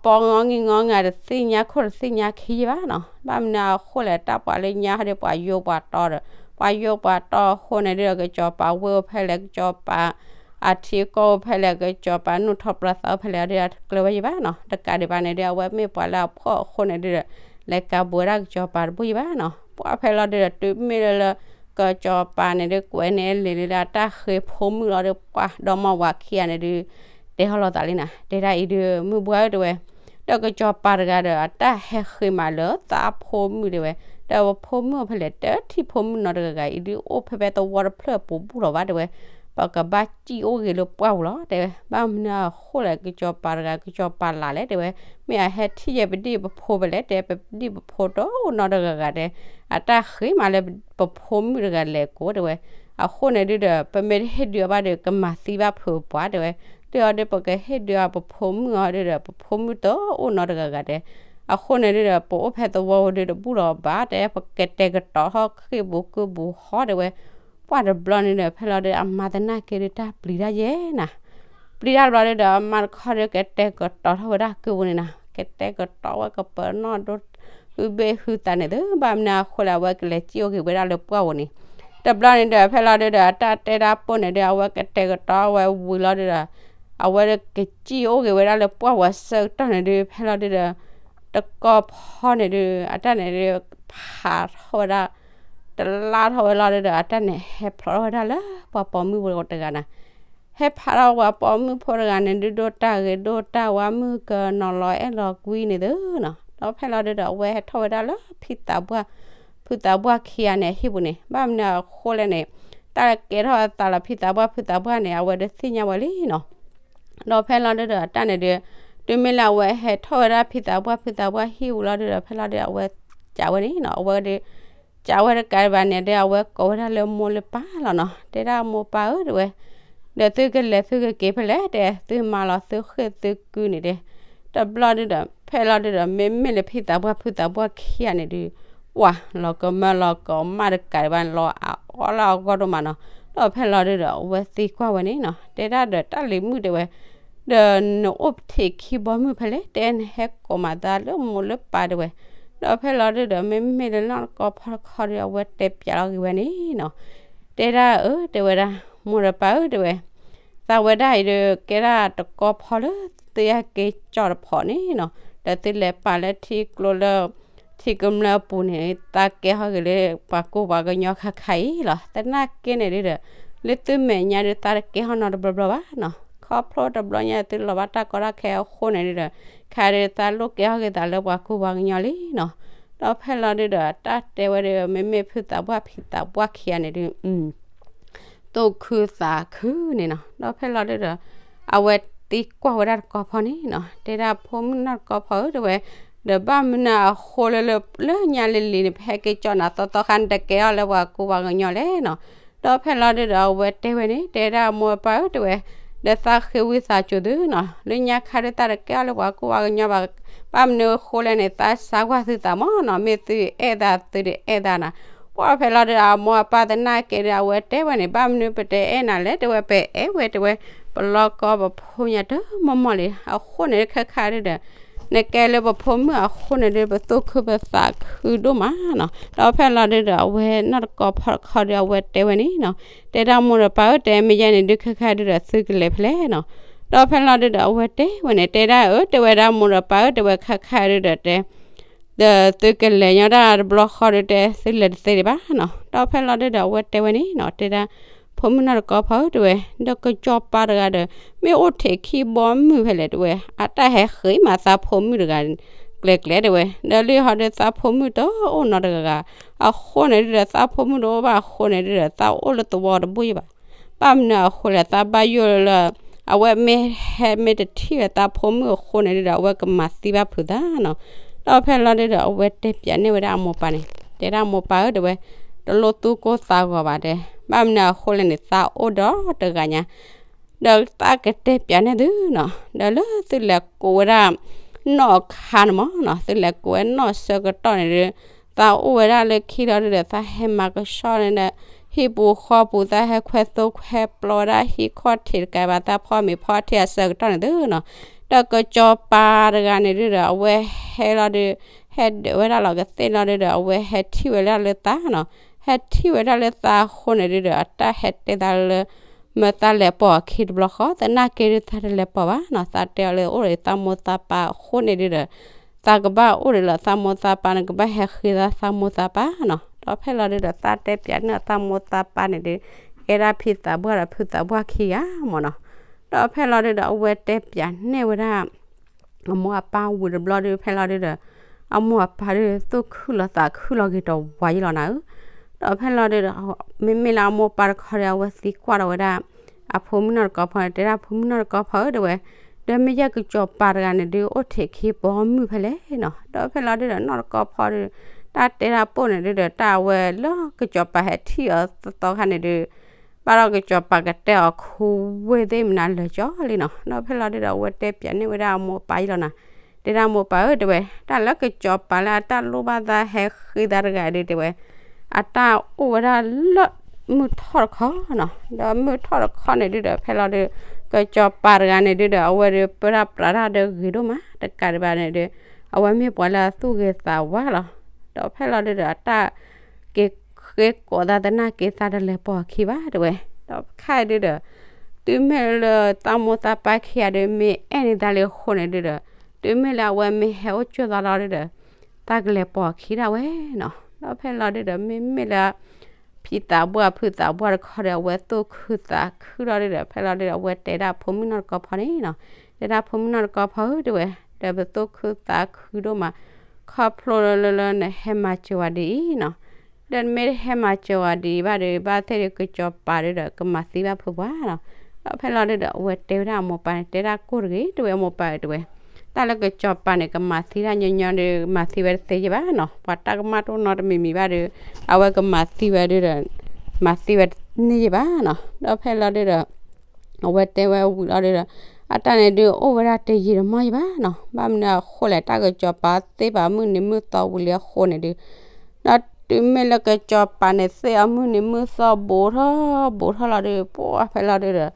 ပံၣ်အီပီ ငီငံၢ်ငီငါ တသ့ၣ်ညါခိၣ်တသ့ၣ်ညါခံယ့ၢ်ဘၣ်နီၤ, ဘၣ်မနုၤအဃိလဲၣ် တၢ်ပှၤလၢညါဟီဒုး ပှၤယိပှၤတီဒီး ပှၤယိပှၤတီအဃိန့ၣ်ဒုး ကစီၤပၤဝ့ၢ်အိၣ်ဖဲလဲၣ် ကစီၤပၤ အထံအကီၢ်အိၣ်ဖဲလဲၣ် ကစီၤပၤနီၣ်ထီၣ်ပြးသးအိၣ်ဖဲလဲၣ်ဒီး အတကျၢၤဝဲယဘၣ်နီၤ. တကးဒံးဘၣ်န့ၣ်ဒီး အဝဲမ့ၢ်ပှၤလၢအဖှီၣ်အဃိန့ၣ်ဒီး လဲၤကးဘိးဝဲဒၣ်ကစီၤပၤတဘူၣ်ယဘၣ်နီၤ. ပှၢ်ဖဲလီၤဒုဒီး တုၤမ့ၢ်လၢလၢ ကစီၤပၤန့ၣ်ဒုး ကွဲးန့ၢ်လံာ်လၢအတၢ်ဃ့ဖိမုၣ်လီၤဒီး ပှၢ်ဒီမါဝၤခံဂၤန့ၣ်ဒုး တဲဟီၣ်လီၤသးလံနၤ, တဲဒၣ်အံၤဒုး မုၢ်ဘှါဧၢ တဲဝဲ, ဒီးကစီၤပၤတဂၤဒီး အတၢ်ဟဲဃ့မးလၢသးဖိမုၣ် တဲဝဲ, ဒီးပဖိမုၣ်အိၣ်ဖဲလဲၣ် တထံၣ်ဖိမုၣ်နီတဂၤဂၤ အံၤဒုးအိၣ်ဖဲဖဲသဝီတဖျၢၣ်ပူၤဘူၣ်လီၤဘၣ် တဲဝဲ, ပကဘၣ်စံၣ်အိၣ်ဂ့ၤလၢပှၢ်ပူၤလီၤ တဲဝဲ. ဘၣ်မနုၤအဃိလဲၣ် ကစီၤပၤတဂၤ ကစီၤပၤလၢ်လဲၣ် တဲဝဲ, မ့ၢ်အဟဲထံၣ်ယဲပဒံၣ်ပဖိဖဲလဲၣ် တဲ ပဒံၣ်ပဖိတအိၣ်နီတဂၤဂၤ တဲ, အတၢ်ဃ့မးလၢပဖိမုၣ်တဂၤလဲၤကိး တဲဝဲ. အဃိန့ၣ်ဒုဒီး ပမ့ၢ်တဟ့ၣ်ဒုးအီၤဘၣ်ဒီး ကမၤသံဘၣ်ဖုးပှၤ တဲဝဲ, ဒုးအီၤဒီး ပကဟ့ၣ်ဒုးအီၤပဖိမုၣ်အီၤဒုဒီး ပဖိမုၣ်တအိၣ်နီတဂၤဂၤ တဲ, အဃိန့ၣ်ဒုဒီး ပအိၣ်ဖဲသဝီဝဲဒုဒီး ဘူၣ်လီၤဘၣ် တဲ ပကတဲာ်ကတီၤထီၣ်ဃ့ၢ်ပူၤကုၢ်ပူၤဟီ တဲဝဲ. ပှၢ်တဘျီန့ၣ်ဒီး ဖဲလီၤဒုဒီး အမါသနာ်က့ဒုးတၢ်ပျံၤတၢ်ယဲၢ်နၤ, ပျံၤတၢ်တဘျီဒုဒီး အမါတခီဒီး ကတဲာ်ကတီၤထီၣ်ဝဲဒၣ်ကုၢ်ပူၤန့ၣ်နၤ, ကတဲာ်ကတီၤဝဲကပၢၤနီၣ်ဒိ ဟုဘ့ၣ်ဟုသးန့ၣ်သု ဘၣ်မနုၤအဃိလဲၣ် အဝဲကလဲၤစံၣ်အိၣ်က့ၤဝဲဒၣ်လၢပှၢ်ပူၤန့ၣ်, တဘျီန့ၣ်ဒီး ဖဲလီၤဒုဒီး အတၢ်တဲဒၣ်ပိၢ်န့ၣ်ဒုး အဝဲကတဲာ်ကတီၤဝဲဝံၤလီၤဒုဒီး အဝဲကစံၣ်အိၣ်က့ၤဝဲဒၣ်လၢပှၢ်ပူၤအဆၢကတီၢ်န့ၣ်ဒုး ဖဲလီၤဒုဒီး တကီၢ်ဖီန့ၣ်ဒုး အတၢ်န့ၣ်ဒုး ဖးထီၣ်ဝဲဒၣ် တလါထီၣ်ဝဲလီၤဒုဒီး အတၢ်န့ၣ်ဟဲဖျိးထီၣ်ဝဲဒၣ်လၢပှၤပိာ်မုၣ်ဖိတဂၤနၤ, ဟဲဖးထီၣ်ပှၤပိာ်မုၣ်ဖိတဂၤန့ၣ်ဒုး ဒိၣ်တၢ်ဂ့ၤဒိၣ်တၢ်ဝါ မုၢ်ကနီၤလီၤအဲၣ်လီၤကွံန့ၣ်သုနီၤ. ဒီးဖဲလီၤဒုဒီး အဝဲဟဲထီၣ်ဝဲဒၣ်လၢဖံသးပှၢ် ဖုသးပှၢ်ခံဂၤန့ၣ် အဟံၣ်ပူၤန့ၣ် ဘၣ်မနုၤအဃိလဲၣ်န့ၣ် တၢ်ကဲထီၣ်အသးလီၤ ဖံသးပှၢ် ဖုသးပှၢ်န့ၣ် အဝဲဒုးသ့ၣ်ညါဝဲလံနီၤ. ဒီးဖဲလီၤဒုဒီး အတၢ်န့ၣ်ဒုး တုၤမ့ၢ်လၢအဝဲဟဲထီၣ်ဝဲဒၣ်ဖံသးပှၢ် ဖုသးပှၢ်ဟံၣ်ပူၤလီၤဒုဒီး ဖဲလီၤဒုဒီး အဝဲကးဝဲန့ၣ်နီၤ, အဝဲဒုး ကးဝဲတကးဒံးဘၣ်န့ၣ်ဒီး အဝဲကိးဝဲဒၣ်လၢမိၢ်လၢပၢ်လီၤနီၤ, တဲဒၣ်မိၢ်ပၢ်ဧၢ တဲဝဲ, ဒီးသုကလဲၤသုကက့ၤဖဲလဲၣ် တဲ သုမၤလီၤသုဃ့ၢ်သုကုၢ်န့ၣ်တဲ, တဘျီဒုဒီး ဖဲလီၤဒုဒီး မ့မ့ၢ်လၢဖံသးပှၢ် ဖုသးပှၢ်ခံဂၤန့ၣ်ဒုး ပှၢ်လီၤကမၢလီၤကမၣ်တကးဒံးဘၣ် လီၤအီလၢအဂီၢ်ဒိၣ်မးနီၤ. ဒီးဖဲလီၤဒုဒီး အဝဲသံကွၢ်ဝဲန့ၣ်နီၤ, တဲဒၣ်ဒီးတၢ်လံၤမုၣ်တဲဝဲ, ဒီးနအိၣ်ထံးခံဘီမုၢ်ဖဲလဲၣ် တဲ နဟဲကိးမၤသးလၢမိၢ်လၢပၢ်တဲဝဲ. ဒီးဖဲလီၤဒုဒီး မ့မ့ၢ်လၢနီၢ်တကီဖီတခီဒီး အဝဲတဲပၠးလီၤက့ၤဝဲန့ၣ်နီၤ, တဲဒၣ်အၢ တဲဝဲဒၣ် မိၢ်ဒီးပၢ်ဧၢ တဲဝဲ, သးဝဲဒၣ်အံၤဒီး ကဲဒၣ်တကီဖီလၢသုဟဲက့ၤကၠီၣ်တဖီန့ၣ်နီၤ, ဒီးသုလဲၤပာ်လၢထံကျိလၢ ထံကမျၢၢ်အပူၤန့ၣ် သးကဲဟီၣ်က့ၤလၢပှၤကူပှၤကညီခါခါအံၤလီၤ. သနာ်က့န့ၣ်ဒုဒီး လၢသုမဲာ်ညါဒုး သးတကဲဟီၣ်နီတဘျီဘျီဘၣ်နီၤ, ခီဖျိတဘျီညါသုလီၤဘၣ်တၢ်ကီတၢ်ခဲအဃိန့ၣ်ဒုဒီး ခါဒုးသးလိၣ်ကဲဟီၣ်က့ၤသးလၢပှၤကူပှၤကညီလံနီၤ. ဒီးဖဲလီၤဒုဒီး တၢ်တဲဝဲဒုး မ့မ့ၢ်ဖုသးပှၢ်ဖံသးပှၢ်ခံဂၤန့ၣ်ဒုး သူၣ်ခုသးခုန့ၣ်နီၤ. ဒီးဖဲလီၤဒုဒီး အဝဲသံကွၢ်ဝဲဒၣ်တကီဖီန့ၣ်နီၤ, တဲဒၣ်ဖိမုၣ်နီၢ်တကီဖီဧၢ တဲဝဲ, ဒီးဘၣ်မနုၤအဃိလၢလၢညါလံၤလံၤန့ၣ် ပဟဲက့ၤကၠီၣ်နၤသီသီခါ နတကဲအီၤလၢပှၤကူပှၤကညီလဲၣ်နီၤ. ဒီးဖဲလီၤဒုဒီး အဝဲတဲဝဲန့ၣ် တဲဒၣ်မိၢ်ပၢ်ဧၢ တဲဝဲ, ဒီးသးဃ့ဝံသးစူၤသုနီၤ, လၢညါခါဒုးသးတကဲအီၤလၢပှၤကူပှၤကညီဘၣ်, ဘၣ်မနုၤအဃိလဲၣ်န့ၣ် သးစါကွၢ်သုသးမၢ်နီၤ, မ့ၢ်သုအဲၣ်သးသုတအဲၣ်သးနၤ ပှၢ်ဖဲလီၤဒုဒီး အမိၢ်အပၢ်သနာ်က့ဒီး အဝဲတဲဝဲန့ၣ် ဘၣ်မနုၤပတအဲၣ်နၤလဲၣ် တဲဝဲ, ပအဲၣ်ဝဲ တဲဝဲ, ပလီၢ်ကီပဖိညါတမီၢ်မီၢ်လံ. အဃိန့ၣ်ခဲခါဒုဒီး နကဲလၢပဖိမုၣ်အဃိန့ၣ်ဒုး ပသူၣ်ခုပသးခုဒိၣ်မးနီၤ. ဒီးဖဲလီၤဒုဒီး အဝဲနီၢ်တကီဖီတခီဒီး အဝဲတဲဝဲန့ၣ်နီၤ, တဲဒၣ်မိၢ်ဒီးပၢ်ဧၢ တဲ မ့ၢ်ယဲန့ၣ်ဒုး ခဲခါဒုဒီး သုကလဲၤဖဲလဲၣ်နီၤ. ဒီးဖဲလီၤဒုဒီး အဝဲတဲဝဲန့ၣ် တဲဒၣ်အၢ တဲဝဲဒၣ်မိၢ်ဒီးပၢ်ဧၢ တဲဝဲ ခဲခါဒုဒီးတဲ ဒီးသုကလဲၤညီဒၣ်တဘျီဃီဒီးတဲ သုလဲၤတသ့ဒံးဘၣ်နီၤ. ဒီးဖဲလီၤဒုဒီး အဝဲတဲဝဲန့ၣ်နီၤ, တဲဒၣ် ဖိမုၣ်နီၢ်တကီဖီဧၢ တဲဝဲ, ဒီးကစီၤပၤတဂၤဒီး မ့ၢ်အိၣ်ထံးခံဘီမုၢ်ဖဲလဲၣ် တဲဝဲ, အတၢ်ဟဲဃ့မးသးဖိမုၣ်တဂၤ ကျဲၤကျဲၤ တဲဝဲ, ဒီးလၢဟီဒီးသးဖိမုၣ်တအိၣ်နီတဂၤဂၤ, အဃိန့ၣ်ဒုဒီး သးဖိမုၣ်တအိၣ်ဘၣ်အဃိန့ၣ်ဒုဒီး သးအိၣ်လၢသဝီတဘူၣ်ယဘၣ် ဘၣ်မနုၤအဃိလဲၣ် သးဘၣ်ယိၣ်လၢ အဝဲမ့ၢ်ဟဲမ့ၢ်တထံၣ်ဝဲသးဖိမုၣ်အဃိန့ၣ်ဒုဒီး အဝဲကမၤသံဘၣ်ဖုးသးနီၤ. ဒီးဖဲလီၤဒုဒီး အဝဲတဲပၠးန့ၢ်ဝဲဒၣ်အမိၢ်ပၢ်န့ၣ်, တဲဒၣ်မိၢ်ပၢ်ဧၢ တဲဝဲ, တလိၣ်သူၣ်ကိၢ်သးဂီၤဘၣ်တဲ, ဘၣ်မနုၤအဃိလဲၣ်န့ၣ် သးအိၣ်ဒီးတဂၤညါ ဒီးသးကတဲပၠးန့ၢ်သုနီၤ, ဒီးလၢသုလဲၤကိးဝဲဒၣ် နီၢ်အခါန့ၣ်မးနီၤ, သုလဲၤကိးဝဲနီၢ်ဆၢကတီၢ်န့ၣ်ဒီး သးအိၣ်ဝဲဒၣ်လၢခံလီၤဒုဒီး သးဟဲမၤကဆှီန့ၣ်ဒီး ဟံၣ်ပူၤဃီပူၤ သးဟဲခွဲသိခွဲပျီဝဲဒၣ်ဟံၣ်ခီၣ်ထံးတကးဘၣ် သးဖီမ့ၤဖီထံးအဆၢကတီၢ်န့ၣ်သုနီၤ, ဒီးကစီၤပၤတဂၤန့ၣ်ဒုဒီး အဝဲဟဲလီၤဒုး ဟဲဒၢးဝဲဒၣ်လီၤကသ့ၣ်လီၤဒုဒီး အဝဲဟဲထံၣ်ဝဲဒၣ်လၢသးနီၤ, ဟဲထံၣ်ဝဲဒၣ်လၢသးအဃိန့ၣ်ဒုဒီး အတၢ်ဟဲတဲသးလၢ မ့ၢ်သးလဲၤပိာ်အခံတဘျီဃီ သနာ်က့ဒုးသးတလဲၤပိာ်ဘၣ်နီၤ, သးတဲအီၤလၢအိၣ်ဒီးသးမိၢ်သးပၢ်အဃိန့ၣ်ဒုးဒီး သးကဘၣ်အိၣ်ဒီးလၢသးမိၢ်သးပၢ်န့ၣ် ကဘၣ်ဟဲဃ့သးသးမိၢ်သးပၢ်နီၤ. ဒီးဖဲလီၤဒုးဒီး သးတဲပၠးန့ၢ်သးမိၢ်သးပၢ်န့ၣ်ဒုး ကဲဒၣ်ဖံသးပှၢ်ဒီးဖုသးပှၢ်ခံဂၤမ့ၢ်နီၤ. ဒီးဖဲလီၤဒုးဒီး အဝဲတဲပၠးန့ၢ်ဝဲဒၣ် အမိၢ်အပၢ်ဝံၤတဘျီဒုး ဖဲလီၤဒုးဒီး အမိၢ်အပၢ်ဒုး သူၣ်ခုၣ်လီၤသးခုၣ်လီၤဂ့ၤတဝါယံလီၤနၤဧၢ. ဒီးဖဲလီၤဒုးဒီး မ့မ့ၢ်လၢအမိၢ်အပၢ်တခီဒီး အဝဲသံကွၢ်ဒီးဝဲဒၣ် အဖိမုၣ်နီၢ်တကီဖီန့ၣ် တဲဒၣ်ဖိမုၣ်နီၢ်တကီဖီဧၢ တဲဝဲ, ဒီးမ့ၢ်ယဲၢ်ကစီၤပၤတဂၤန့ၣ်ဒုး အိၣ်ထဲခံပီမုၢ်ဖဲလဲၣ်နီၤ. ဒီးဖဲလီၤဒုးဒီး နီၢ်တကီဖီဒုး တၢ်တဲတၢ်ပိၢ်န့ၣ်ဒုးဒီး တၢ်အဝဲလၢကစီၤပၤဟဲထံၣ်အီၤသီသီခါန့ၣ်ဒုး ဘၣ်ဒီးကစီၤပၤကတဲအီၤခူဝ့ၢ်သ့ၣ်မနုၤလၢာ်ကၠီလံနီၤ. ဒီးဖဲလီၤဒုးဒီး အဝဲတဲပၠးန့ၢ်ဝဲဒၣ်အမိၢ်အပၢ်ယံလီၤနၤ, တဲဒၣ်မိၢ်ပၢ်ဧၢ တဲဝဲ, တၢ်လၢကစီၤပၤလၢအတၢ်လိၣ်ဘၣ်သးဟဲဃ့သးတဂၤဒုး တဲဝဲ, အတၢ်အိၣ်ဝဲဒၣ်လၢမုၢ်ထီၣ်တခီနီၤ. ဒီးမုၢ်ထီၣ်တခီန့ၣ်ဒုးဒီး ဖဲလီၤဒုး ကစီၤပၤတဂၤန့ၣ်ဒုးဒီး အဝဲဒုးပၢတၢ်ပြးတၢ်ဒီးဂ့ၤဒိၣ်မး တကးဒံးဘၣ်န့ၣ်ဒုး အဝဲမ့ၢ်ပှၤလၢအသူၣ်ဂ့ၤသးဝါလီၤ. ဒီးဖဲလီၤဒုးဒီး အတၢ်က့ၤဃ့ကိးသးသနာ်က့ သးတလဲၤပိာ်အခံဘၣ် တဲဝဲ. ဒီးခဲအံၤဒုးဒီး တုၤမ့ၢ်လၢသးမိၢ်သးပၢ်ခံဂၤဒုး မ့ၢ်အဲၣ်န့ၢ်သးလံအဃိန့ၣ်ဒုးဒီး တုၤမ့ၢ်လၢအဝဲမ့ၢ်ဟဲအိၣ်ကၠိၣ်သးလီၤဒုးဒီး သးကလဲၤပိာ်အခံဒၣ်ဝဲနီၤ. ဒီးဖဲလီၤဒုးဒီး မ့မ့ၢ်လၢ ဖံသးပှၢ်ဖုသးပှၢ်တခီဒီး အဝဲသူၣ်ခုသးခုလီၤဒုးဒီး ဖဲလီၤဒုးဒီး အဝဲတဲဒၣ်ဖိမုၣ်နီၢ်တကီဖီန့ၣ်နီၤ, တဲဒၣ်ဖိမုၣ်နီၢ်တကီဖီဧၢ တဲဝဲ, ဒီးပသူၣ်ခုသးခုဒိၣ်မး ခီဖျိလၢလၢလၢနဟဲမၤစၢၤဝဲဒ်အံၤနီၤ. ဒီးနမ့ၢ်တဟဲမၤစၢၤဝဲဒ်အံၤဘၣ်ဒီး ဘၣ်သ့ၣ်ဒီးကစီၤပၤဒုးဒီး ကမၤသံဘၣ်ဖုပှၢ်နီၤ. ဒီးဖဲလီၤဒုးဒီး အဝဲတဲဝဲဒၣ်အမိၢ်ပၢ်န့ၣ် တဲဒၣ်ကိၢ်တဂ့ၤ တဲဝဲ အမိၢ်ပၢ်ဧၢ တဲဝဲ, တၢ်လၢကစီၤပၤန့ၣ် ကမၤသံတၢ်ညီညီဒီး မၤသံဝဲတသ့ယဲၢ်ဘၣ်နီၤ, ပှၤတၢ်ကမၣ်တအိၣ်နီတမံၤမံၤဘၣ်ဒီး အဝဲကမၤသံဝဲဒုးဒီး မၤသံဝဲတန့ၢ်ယဲၢ်ဘၣ်နီၤ. ဒီးဖဲလီၤဒုးဒီး အဝဲတဲဝဲဝံၤလီၤဒုးဒီး အတၢ်န့ၣ်ဒုးအိၣ်ဝဲဒၣ်တယံာ်တမီၢ်ယဲၢ်ဘၣ်နီၤ, ဘၣ်မနုၤအဃိလဲၣ် တၢ်ကစီၤပၤသ့ပာ်မုၢ်နံၤမုၢ်သီဝံၤလံအဃိန့ၣ်ဒုး ဒီးတုၤမ့ၢ်လၢကစီၤပၤန့ၣ် သ့အီၤမုၢ်နံၤမုၢ်သီဘူးထီၣ်ဘူးထီၣ်လီၤဒုး ပှၢ်ဖဲလီၤဒုးဒီး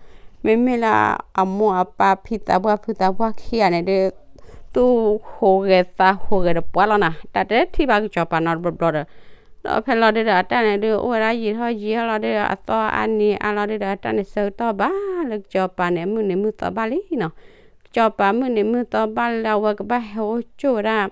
မ့မ့ၢ်လၢအမိၢ်အပၢ်ဖံသးပှၢ်ဖုသးပှၢ်ခံဂၤန့ၣ်ဒုး သူၣ်ဟူးဂဲၤသးဟူးဂဲၤတပှၢ်လီၤနၤ, တၢ်တထံၣ်ဘၣ်ကစီၤပၤနီတဘျီဘျီဒီး ဒီးဖဲလီၤဒုးဒီး အတၢ်န့ၣ်ဒုး အိၣ်ဝဲဒၣ်ယံာ်ထီၣ်ယံာ်ထီၣ်လီၤဒုးဒီး အသီအါနံၤအါလီၤဒုးဒီး အတၢ်န့ၣ်ဆၢကတီၢ်ဘၣ်လၢကစီၤပၤန့ၣ် အမုၢ်နံၤမုၢ်သီဘၣ်လံနီၤ. ကစီၤပၤမုၢ်နံၤမုၢ်သီဘၣ်လၢအဝဲကဘၣ်ဟဲအိၣ်ကၠိၣ်ဝဲဒၣ်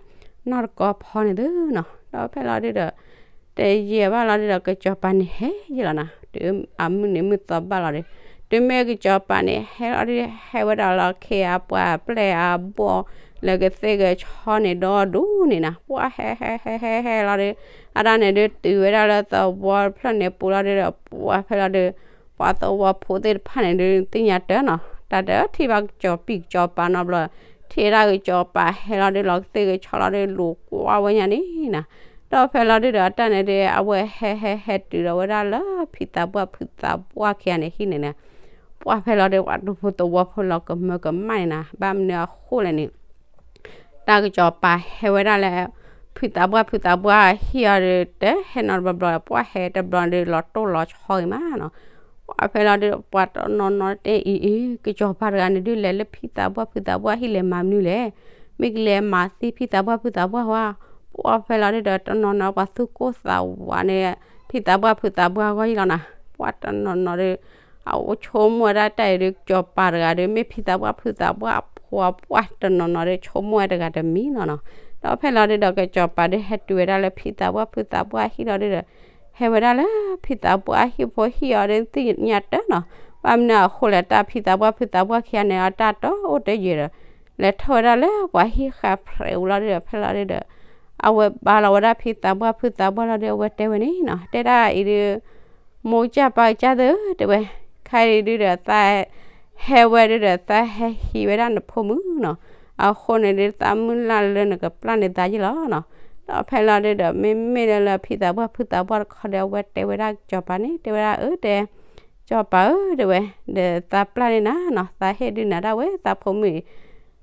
နီၢ်တကီဖီန့ၣ်သုနီၤ. ဒီးဖဲလီၤဒုးဒီး တယံာ်ဘၣ်လီၤဒုးဒီး ကစီၤပၤန့ၣ်ဟဲယဲၢ်လီၤနၤ, တုၤအမုၢ်နံၤမုၢ်သီဘၣ်လီၤဒုး တုၤမ့ၢ်ကစီၤပၤန့ၣ် ဟဲလီၤဒုး ဟဲဝဲဒၣ်လီၤ ခ့အပှၤပျဲၢ်အဘီၣ် လၢကသ့ၣ်ကဆီန့ၣ်ဒီဒူၣ်န့ၣ်နၤ, ပှၢ်ဟဲဟဲဟဲဟဲဟဲလီၤဒုး အတၢ်န့ၣ်ဒုးတုၤဝဲဒၣ်လၢသဝီတဖျၢၣ်န့ၣ်ပူၤလီၤဒုးဒီး ပှၢ်ဖဲလီၤဒုး ပှၤသဝီဖိသ့ၣ်တဖၣ်န့ၣ်ဒုး သ့ၣ်ညါတၢ်နီၤ, တၢ်တထံၣ်ဘၣ်ကစီၤပၤကစီၤပၤနီတဘျီ, ထံၣ်ဝဲဒၣ်ကစီၤပၤဟဲလီၤဒုး လီၤကသ့ၣ်ကဆီလီၤဒုး လူၤကွၢ်ဝဲညါန့ၣ်နၤ. ဒီးဖဲလီၤဒုးဒီး အတၢ်န့ၣ်ဒုး အဝဲဟဲဟဲဟဲတုၤဒီးဝဲဒၣ်လၢ ဖံသးပှၢ်ဖုသးပှၢ်ခံဂၤန့ၣ်ဟံၣ်န့ၣ်နၤ, ပှၢ်ဖဲလီၤဒုး ပှၤဒူဖိသဝီဖိလီၤကမၢကမၣ်န့ၣ်နၤ, ဘၣ်မနုၤအဃိလဲၣ်န့ၣ် တၢ်ကစီၤပၤဟဲဝဲဒၣ်လၢ ဖံသးပှၢ်ဖုသးပှၢ်ဟံၣ်အီၤဒုး တဟဲနီတဘျီဘျီ ပှၢ်ဟဲတဘျီဒုး လီၤတိၢ်လီၤဆီဂ့ၤမးနီၤ. ပှၢ်ဖဲလီၤဒုး ပှၤတနီၤနီၤတဲအံၤအံၤ ကစီၤပၤတဂၤန့ၣ်ဒုး လဲၤလၢဖံသးပှၢ်ဖုသးပှၢ်ဟံၣ်လဲၤမၤမနုၤလဲၣ်, မ့ၢ်ကလဲၤမၤသံဖံသးပှၢ်ဖုသးပှၢ်ဝဲ, ပှၢ်ဖဲလီၤဒုးဒီး တနီၤနီၤ ပှၤသူၣ်ကိၢ်သးဝးန့ၣ် ဖံသးပှၢ်ဖုသးပှၢ်အဂီၢ်ယံလီၤနၤ, ပှၢ်တနီၤနီၤဒုး အအိၣ်ဆိကမိၣ်ဝဲဒၣ်တၢ်အံၤဒုး ကစီၤပၤတဂၤဒုး မ့ၢ်ဖံသးပှၢ်ဖုသးပှၢ်အဖိအပှၢ်တနီၤနီၤဒုး ဆိကမိၣ်ဝဲတဂၤတမံၤလီၤနီၤ. ဒီးဖဲလီၤဒုးဒီး ကစီၤပၤဒုး ဟဲတုၤဝဲဒၣ်လၢဖံသးပှၢ်ဖုသးပှၢ်ဟံၣ်လီၤဒုးဒီး ဟဲဝဲဒၣ်လၢဖံသးပှၢ်ဟံၣ်ဖိဟံၣ်အီၤဒုး သ့ၣ်ညါတၢ်နီၤ, ဘၣ်မနုၤအဃိလဲၣ် တၢ်ဖံသးပှၢ်ဖုသးပှၢ်ခံဂၤန့ၣ် အတၢ်တအိၣ်တယၢၤဒီး လဲၤထီၣ်ဝဲဒၣ်လၢပှၤဟံၣ်ဃာ်ဖျဲးအူလီၤဒုးဒီး ဖဲလီၤဒုးဒီး အဝဲဘါလီၤဝဲဒၣ်ဖံသးပှၢ်ဖုသးပှၢ်လီၤဒုး အဝဲတဲဝဲန့ၣ်နီၤ, တဲဒၣ်အံၤဒုး မိၢ်ကၢ်ပၢ်ကစၢ်သၢ တဲဝဲ, ခဲအံၤဒုးဒီး သးဟဲဝဲဒုးဒီး သးဟဲဟံးဝဲဒၣ်နဖိမုၣ်နီၤ, အဃိန့ၣ်ဒုး သးမုၢ်လၢ်လၢနကပျၢ်န့ၢ်သးယံလီၤနီၤ. ဒီးဖဲလီၤဒုးဒီး မ့မ့ၢ်လၢလၢဖံသးပှၢ်ဖုသးပှၢ်တခီဒီး အဝဲတဲဝဲဒၣ်ကစီၤပၤန့ၣ် တဲဝဲဒၣ်အၢ တဲ ကစီၤပၤဧၢ တဲဝဲ, ဒီးသးပျၢ်န့ၢ်နၤနီၤ, သးဟ့ၣ်ဒုးနၤဒၣ်ဝဲသးဖိမုၣ်အံၤ,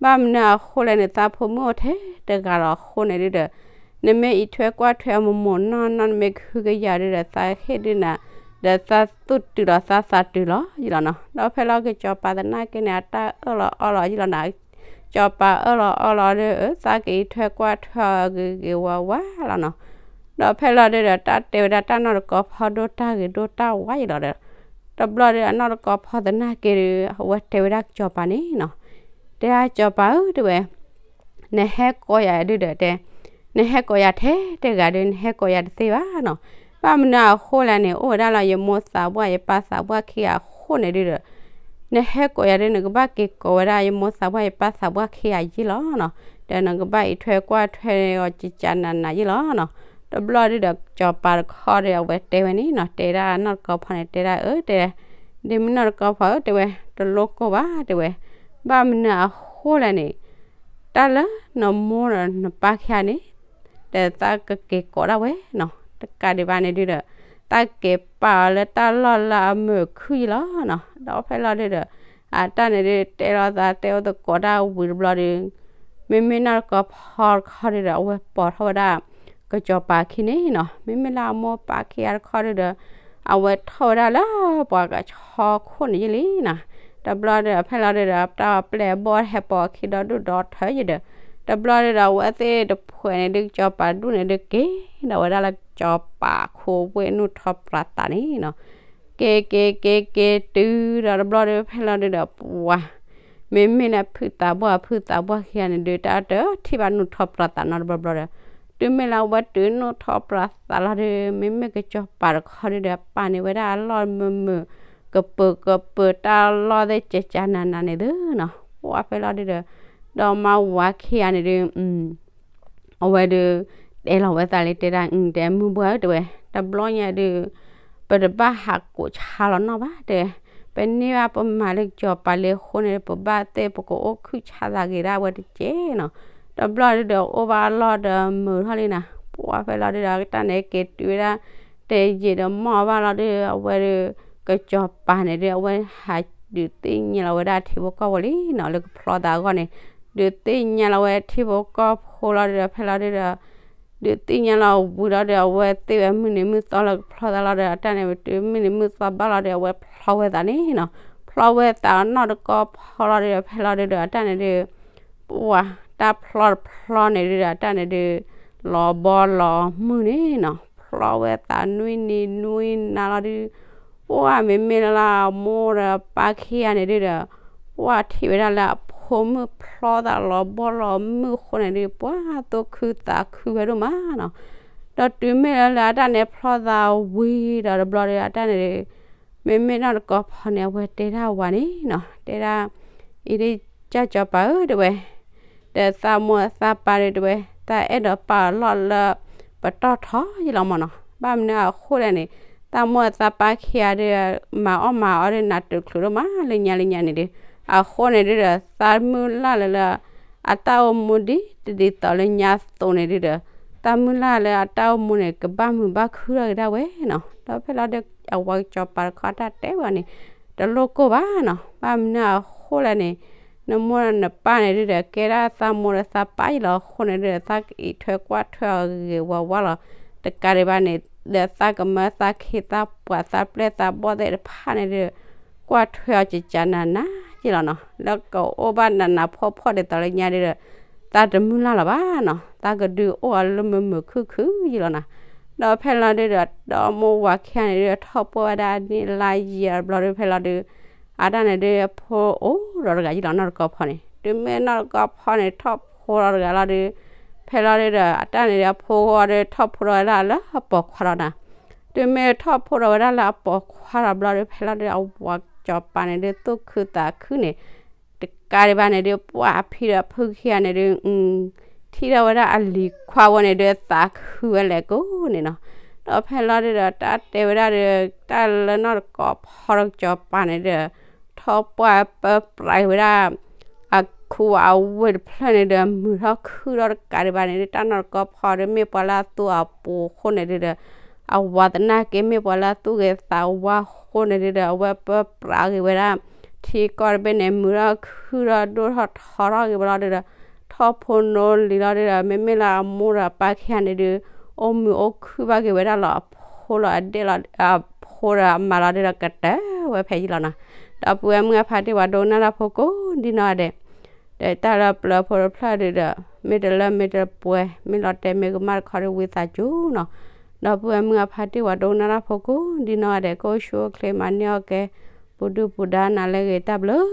ဘၣ်မနုၤအဃိလဲၣ်န့ၣ် သးဖိမုၣ်အိၣ်ထဲတဂၤလီၤအဃိန့ၣ်ဒုးဒီး နမ့ၢ်အံးထွဲကွၢ်ထွဲအီၤမိၢ်မိၢ်နီၢ်နီၢ် နမ့ၢ်ကဟုကယာ်ဒုးဒီး သးဟ့ၣ်ဒုးနၤ, ဒီးသးသူၣ်တုၤလီၤသးသးတုၤလီၤယံလီၤနီၤ. ဒီးဖဲလီၤကစီၤပၤသနာ်က့န့ၣ် အတၢ်အၢၣ်လီၤအီလီၤယံလီၤနၤ, ကစီၤပၤအၢၣ်လီၤအီလီၤဒုး သးကအံးထွဲကွၢ်ထွဲအီၤဂ့ၤဂ့ၤဝါဝါလီၤနီၤ. ဒီးဖဲလီၤဒုးဒီး တၢ်တဲဝဲဒၣ်တၢ်နီၢ်တကီဖီဒိၣ်တၢ်ဂ့ၤဒိၣ်တၢ်ဝါယံလီၤဒီး တဘျီဒီးအနီၢ်တကီဖီသနာ်က့ဒီး အဝဲတဲဝဲဒၣ်ကစီၤပၤန့ၣ်နီၤ, တဲဒၣ်ကစီၤပၤဧၢ တဲဝဲ နဟဲကိးယၤဒုဒီးတဲ, နဟဲကိးယၤထဲတဂၤဒီး နဟဲကိးယၤတသ့ဘၣ်နီၤ. ဘၣ်မနုၤအဃိလဲၣ်န့ၣ် အိၣ်ဝဲဒၣ်လၢယမိၢ်သးပှၢ်ယပၢ်သးပှၢ်ခံဂၤအဃိန့ၣ်ဒုဒီး နဟဲကိးယၤဒု နကဘၣ်က့ၤကိးဝဲဒၣ်ယမိၢ်သးပှၢ်ယပၢ်သးပှၢ်ခံဂၤယ့ၢ်လီၤနီၤ. ဒီးနကဘၣ်အံးထွဲကွၢ်ထွဲအီၤကကးနးနးယ့ၢ်လီၤနီၤ. တဘျီဒုဒီး ကစီၤပၤတခီဒီး အဝဲတဲဝဲန့ၣ်နီၤ, တဲဒၣ်နီၢ်တကီဖီန့ၣ် တဲဒၣ်အၢ တဲ ဒ့မုၣ်နီၢ်တကီဖီဧၢ တဲဝဲ တလိၣ်ကိၢ်ဘၣ် တဲဝဲ, ဘၣ်မနုၤအဃိလဲၣ်န့ၣ် တၢ်လၢနမိၢ်ဒီးနပၢ်ခံဂၤန့ၣ် ဒီးသးကက့ၤကိးဒၣ်ဝဲနီၤ. တကးဒံးဘၣ်န့ၣ်ဒုဒီး သးက့ၤပာ်အီၤလၢတၢ်လီၢ်လၢအမုာ်ခုၣ်ယ့ၢ်လီၤနီၤ. ဒီးဖဲလီၤဒုဒီး အတၢ်န့ၣ်ဒု တဲလိာ်သးတဲအိၣ်သကိးတၢ်ဝံၤတဘျီဒီး မ့မ့ၢ်နီၢ်တကီဖီတခီဒုဒီး အဝဲပိာ်ထီၣ်ဝဲဒၣ် ကစီၤပၤခံန့ၣ်နီၤ. မ့မ့ၢ်လၢအမိၢ်ပၢ်ခံဂၤတခီဒုဒီး အဝဲထီၣ်ဝဲဒၣ်လၢပှၤကဆီခိၣ်န့ၣ်ယ့ၢ်လံနီၤ. တဘျီဒီးဖဲလီၤဒုဒီး တၢ်ပျဲၢ်အဘီၣ်ဟဲပိာ်အခံဒီဒူၣ်ဒီထၢယ့ၢ်ဒီး တဘျီဒုဒီး အဝဲသ့ၣ်တဖှဲးန့ၣ်ဒု ကစီၤပၤဒူၣ်န့ၣ်ဒုက့ၤဒီးဝဲဒၣ်လၢကစီၤပၤခိဝ့ၢ်နုာ်ထီၣ်ပြးသးန့ၣ်နီၤ. က့ၤက့ၤက့ၤက့ၤတုၤဒီးတဘျီဒီး ဖဲလီၤဒုဒီး ပှၤ မ့မ့ၢ်လၢဖုသးပှၢ်ဖုသးပှၢ်ခံဂၤန့ၣ်ဒု တၢ်တထံၣ်ဘၣ်နုာ်ထီၣ်ပြးသးနီတဘျီဘျီဒီး တုၤမ့ၢ်လၢအဝဲတုၤနုာ်ထီၣ်ပြးသးလီၤဒု မ့မ့ၢ်ကစီၤပၤတခီဒုဒီး ပာ်န့ၢ်ဝဲဒၣ်အလီၢ်မုာ်မုာ် ကပၢၤကပၢၤတၢ်လီၢ်သ့ၣ်ကကးနးနးန့ၣ်သ့နီၤ. ပှၤဖဲလီၤဒုဒီး ဒီးမါဝၤခံဂၤန့ၣ်ဒု အဝဲဒု တဲလီၤဝဲသးလံ တဲဒၣ် တဲမုၢ်ပှၢ်ဧၢ တဲဝဲ တဘျီညါဒု ပတဘၣ်ဟးကိးဆါလီၤနီၣ်ဘၣ် တဲဝဲ, ပန့ၢ်ဘၣ်ပမၤလၢကစီၤပၤလံအဃိန့ၣ် ပဘၣ်သ့ၣ်ပကအိၣ်ခုၣ်ဆါသးဂ့ၤဒၣ်ဝဲတက့ၢ်နီၤ. တဘျီဒုဒီးအိၣ်ဘၣ်အလီၢ်ဒီးမုာ်ထီၣ်လံနီၤ. ပှၤဖဲလီၤဒုဒီး တၢ်န့ၣ်က့ၤတုၤဝဲဒၣ် တယံာ်ဒီးမီၢ်ဘၣ်လီၤဒု အဝဲဒု ကစီၤပၤန့ၣ်ဒု အဝဲဟးဒုးသ့ၣ်ညါလီၤဝဲဒၣ်ထံဖိကီၢ်ဖိလံနီၤ လၢကဖျီသးအဂီၢ်န့ၣ် ဒုးသ့ၣ်ညါလီၤဝဲထံဖိကီၢ်ဖိလီၤဒုဒီး ဖဲလီၤဒုဒီး ဒုးသ့ၣ်ညါလီၤဝံၤလီၤဒီး အဝဲသ့ၣ်ဝဲမုၢ်နံၤမုၢ်သီလၢကဖျီသးလီၤဒီး အတၢ်န့ၣ်ဝဲတုၤမုၢ်နံၤမုၢ်သီဘၣ်လီၤဒီး အဝဲဖျီဝဲသးန့ၣ်နီၤ. ဖျီဝဲသးနီၢ်တကီဖီလီၤဒုဒီး ဖဲလီၤဒုဒီး အတၢ်န့ၣ်ဒု ပှၤတၢ်ဖျီတဖျီန့ၣ်ဒုဒီး အတၢ်န့ၣ်ဒု လီၤဘီလီၤမုၢ်န့ၣ်နီၤ. ဖျီဝဲသးနွံနံၤနွံနၤလီၤဒု ပှၤမ့မ့ၢ်လၢအမိၢ်ဒီးပၢ်ခံဂၤန့ၣ်ဒုဒီး ပှၤထံၣ်ဝဲဒၣ်လၢအဖိမုၣ်ဖျီသးလီၤဘီလီၤမုၢ်အဃိန့ၣ်ဒု ပှၤသူၣ်ခုသးခုဝဲဒိၣ်မးနီၤ. ဒီးတုၤမ့ၢ်လၢလၢအတၢ်န့ၣ်ဖျီသးဝံၤဒီးတဘျီဒီး အတၢ်န့ၣ်ဒု မ့မ့ၢ်နီၢ်တကီဖီန့ၣ် အဝဲတဲဒၣ်ဝၤန့ၣ်နီၤ တဲဒၣ် အံၤဒ်ကၢ်ကစီၤပၤဧၢ တဲဝဲ ဒီးသးမိၢ်သးပၢ်ဒုတဲဝဲ သးအဲၣ်ဒိးပာ်အီၤလီၢ်လၢပတီၢ်ထီယ့ၢ်လီၤမၢ်နီၤ. ဘၣ်မနုၤအဃိလဲၣ်န့ၣ် သးမိၢ်သးပၢ်ခံဂၤဒု မၤအီၣ်မၤအီဒုနးတချုးဒိၣ်မးလၢညါလၢညါန့ၣ်ဒု အဃိန့ၣ်ဒုဒီး သးမုၢ်လၢ်လၢလၢ အတၢ်အိၣ်မူဒ်တဒ်သိးလၢညါအသိးန့ၣ်ဒုဒီး သးမုၢ်လၢ်လၢအတၢ်အိၣ်မူန့ၣ် ကဘၣ်မုာ်ဘၣ်ခုၣ်ထီၣ်က့ၤဒၣ်ဝဲနီၤ. ဒီးဖဲလီၤဒု အဝၤကစီၤပၤတခီတၢ်တဲဝဲန့ၣ် တလိၣ်ကိၢ်ဘၣ်နီၤ. ဘၣ်မနုၤအဃိလဲၣ်န့ၣ် နမိၢ်နပၢ်န့ၣ်ဒုဒီး ကဲဒၣ်သးမိၢ်ဒီးသးပၢ်ယ့ၢ်လီၤအဃိန့ၣ်ဒုဒီး သးကအံးထွဲကွၢ်ထွဲအီၤဂ့ၤဂ့ၤဝါဝါလီၤ. တကးဒံးဘၣ်န့ၣ် ဒီးသးကမၢသးခ့သးပှၤ သးပျဲၢ်သးဘီၣ်သ့ၣ်တဖၣ်န့ၣ်ဒု ကွၢ်ထွဲအီၤကကးနးနးယ့ၢ်လီၤနီၤ. လၢကအိၣ်ဘၣ်နးနးဖှီၣ်ဖှီၣ်ဒ်သိးလၢညါဒုဒီး သးတမုၢ်လၢ်လီၤဘၣ်နီၤ. သးကဒုးအိၣ်အီၤလၢမုာ်မုာ်ခုၣ်ခုၣ်ယ့ၢ်လီၤနီၤ. ဒီးဖဲလီၤဒုဒီး ဒီမိၢ်ဝၤခံဂၤန့ၣ်ဒုဒီး ထီၣ်ပှၢ်ဝဲဒၣ်အနံၣ်လါယံာ်တဘျီဒု ဖဲလီၤဒု အတၢ်န့ၣ်ဒု အဖိအိၣ်ဒီးတဂၤယ့ၢ်လီၤ နီၢ်တကီဖီန့ၣ်. တုၤမ့ၢ်နီၢ်တကီဖီန့ၣ် ထီၣ်ဖိဒီးတဂၤလီၤဒု ဖဲလီၤဒုဒီး အတၢ်န့ၣ်ဒု အဖိဂီၢ်ဒု ထီၣ်ဖိဒီးဝဲဒၣ်လၢအပိာ်ခွါလီၤနီၤ. တုၤမ့ၢ်ထီၣ်ဖိဒီးဝဲဒၣ်လၢအပိာ်ခွါဒီးဘျီဒု ဖဲလီၤဒု အဝၤကစီၤပၤန့ၣ်ဒု သူၣ်ခုသးခုန့ၣ် တကးဒံးဘၣ်န့ၣ်ဒု ပှၤအဖံဒီးအဖုခံဂၤန့ၣ်ဒု ထံၣ်ထီၣ်ဝဲဒၣ်အလံၤခွါဝဲန့ၣ်ဒု သးခုဝဲလဲၣ်ကိးန့ၣ်နီၤ. ဒီးဖဲလီၤဒုဒီး တၢ်တဲဝဲဒၣ်ဒု တၢ်လၢနီၢ်တကီဖီဒီးကစီၤပၤန့ၣ်ဒု ထီၣ်ပှၢ်ပၢပြးဝဲဒၣ် အခူအဝ့ၢ်တဖျၢၣ်န့ၣ်ဒု မုာ်ထီၣ်ခုၣ်ထီၣ်တကးဒံးဘၣ်န့ၣ်ဒု တၢ်နီၢ်တကီဖီဒု မ့ၢ်ပှၤလၢအသူအပူၤအဃိန့ၣ်ဒုဒီး အဝၤသနာ်က့မ့ၢ်ပှၤလၢအသူၣ်ဂ့ၤသးဝါအဃိန့ၣ်ဒုဒီး အဝဲပၢပြးက့ၤဝဲဒၣ် ထံကီၢ်တဘ့ၣ်န့ၣ် မုာ်ထီၣ်ခုၣ်ထီၣ်ဒိၣ်ထီၣ်ထီထီၣ်က့ၤဝဲလီၤဒုဒီး ထီၣ်ဖိနီလံၤလီၤဒုဒီး မ့မ့ၢ်လၢအမိၢ်ဒီးအပၢ်ခံဂၤန့ၣ်ဒု အိၣ်မုာ်အိၣ်ခုၣ်ဘၣ်က့ၤဝဲဒၣ်လီၤ အဖိလီၤအဒဲၣ်လီၤ အဖိဒီးအမါလီၤဒုဒီး ကတၢၢ်ဝဲဖဲယ့ၢ်လီၤနီၤ. ဒီပုၢ်ဝဲၢ်မုၣ်အဖါတံၢ် ပှၤဒိကနၣ်တၢ်ဖိကိးဒံနီၢ်ဂၤဒဲး ဒီးတၢ်လၢပျၢၤဖိတဖျၢၣ်ဒုဒီး မ့ၢ်တလၢမ့ၢ်တပှဲၤ မ့ၢ်လီၤတဲာ်မ့ၢ်ကမၣ်တခီဒု ဝံသးစူၤနီၤ. ဒီပုၢ်ဝဲၢ်မုၣ်အဖါတံၢ် ပှၤဒိကနၣ်တၢ်ဖိကိးဒံနီၢ်ဂၤဒဲး ကအိၣ်ဆူၣ်အိၣ်ချ့ မၤန့ၢ်အီၣ်ကဲ ပူၤဒုၣ်ပူၤဒါနၤလၢအဂ့ၤ တၢ်ဘျုး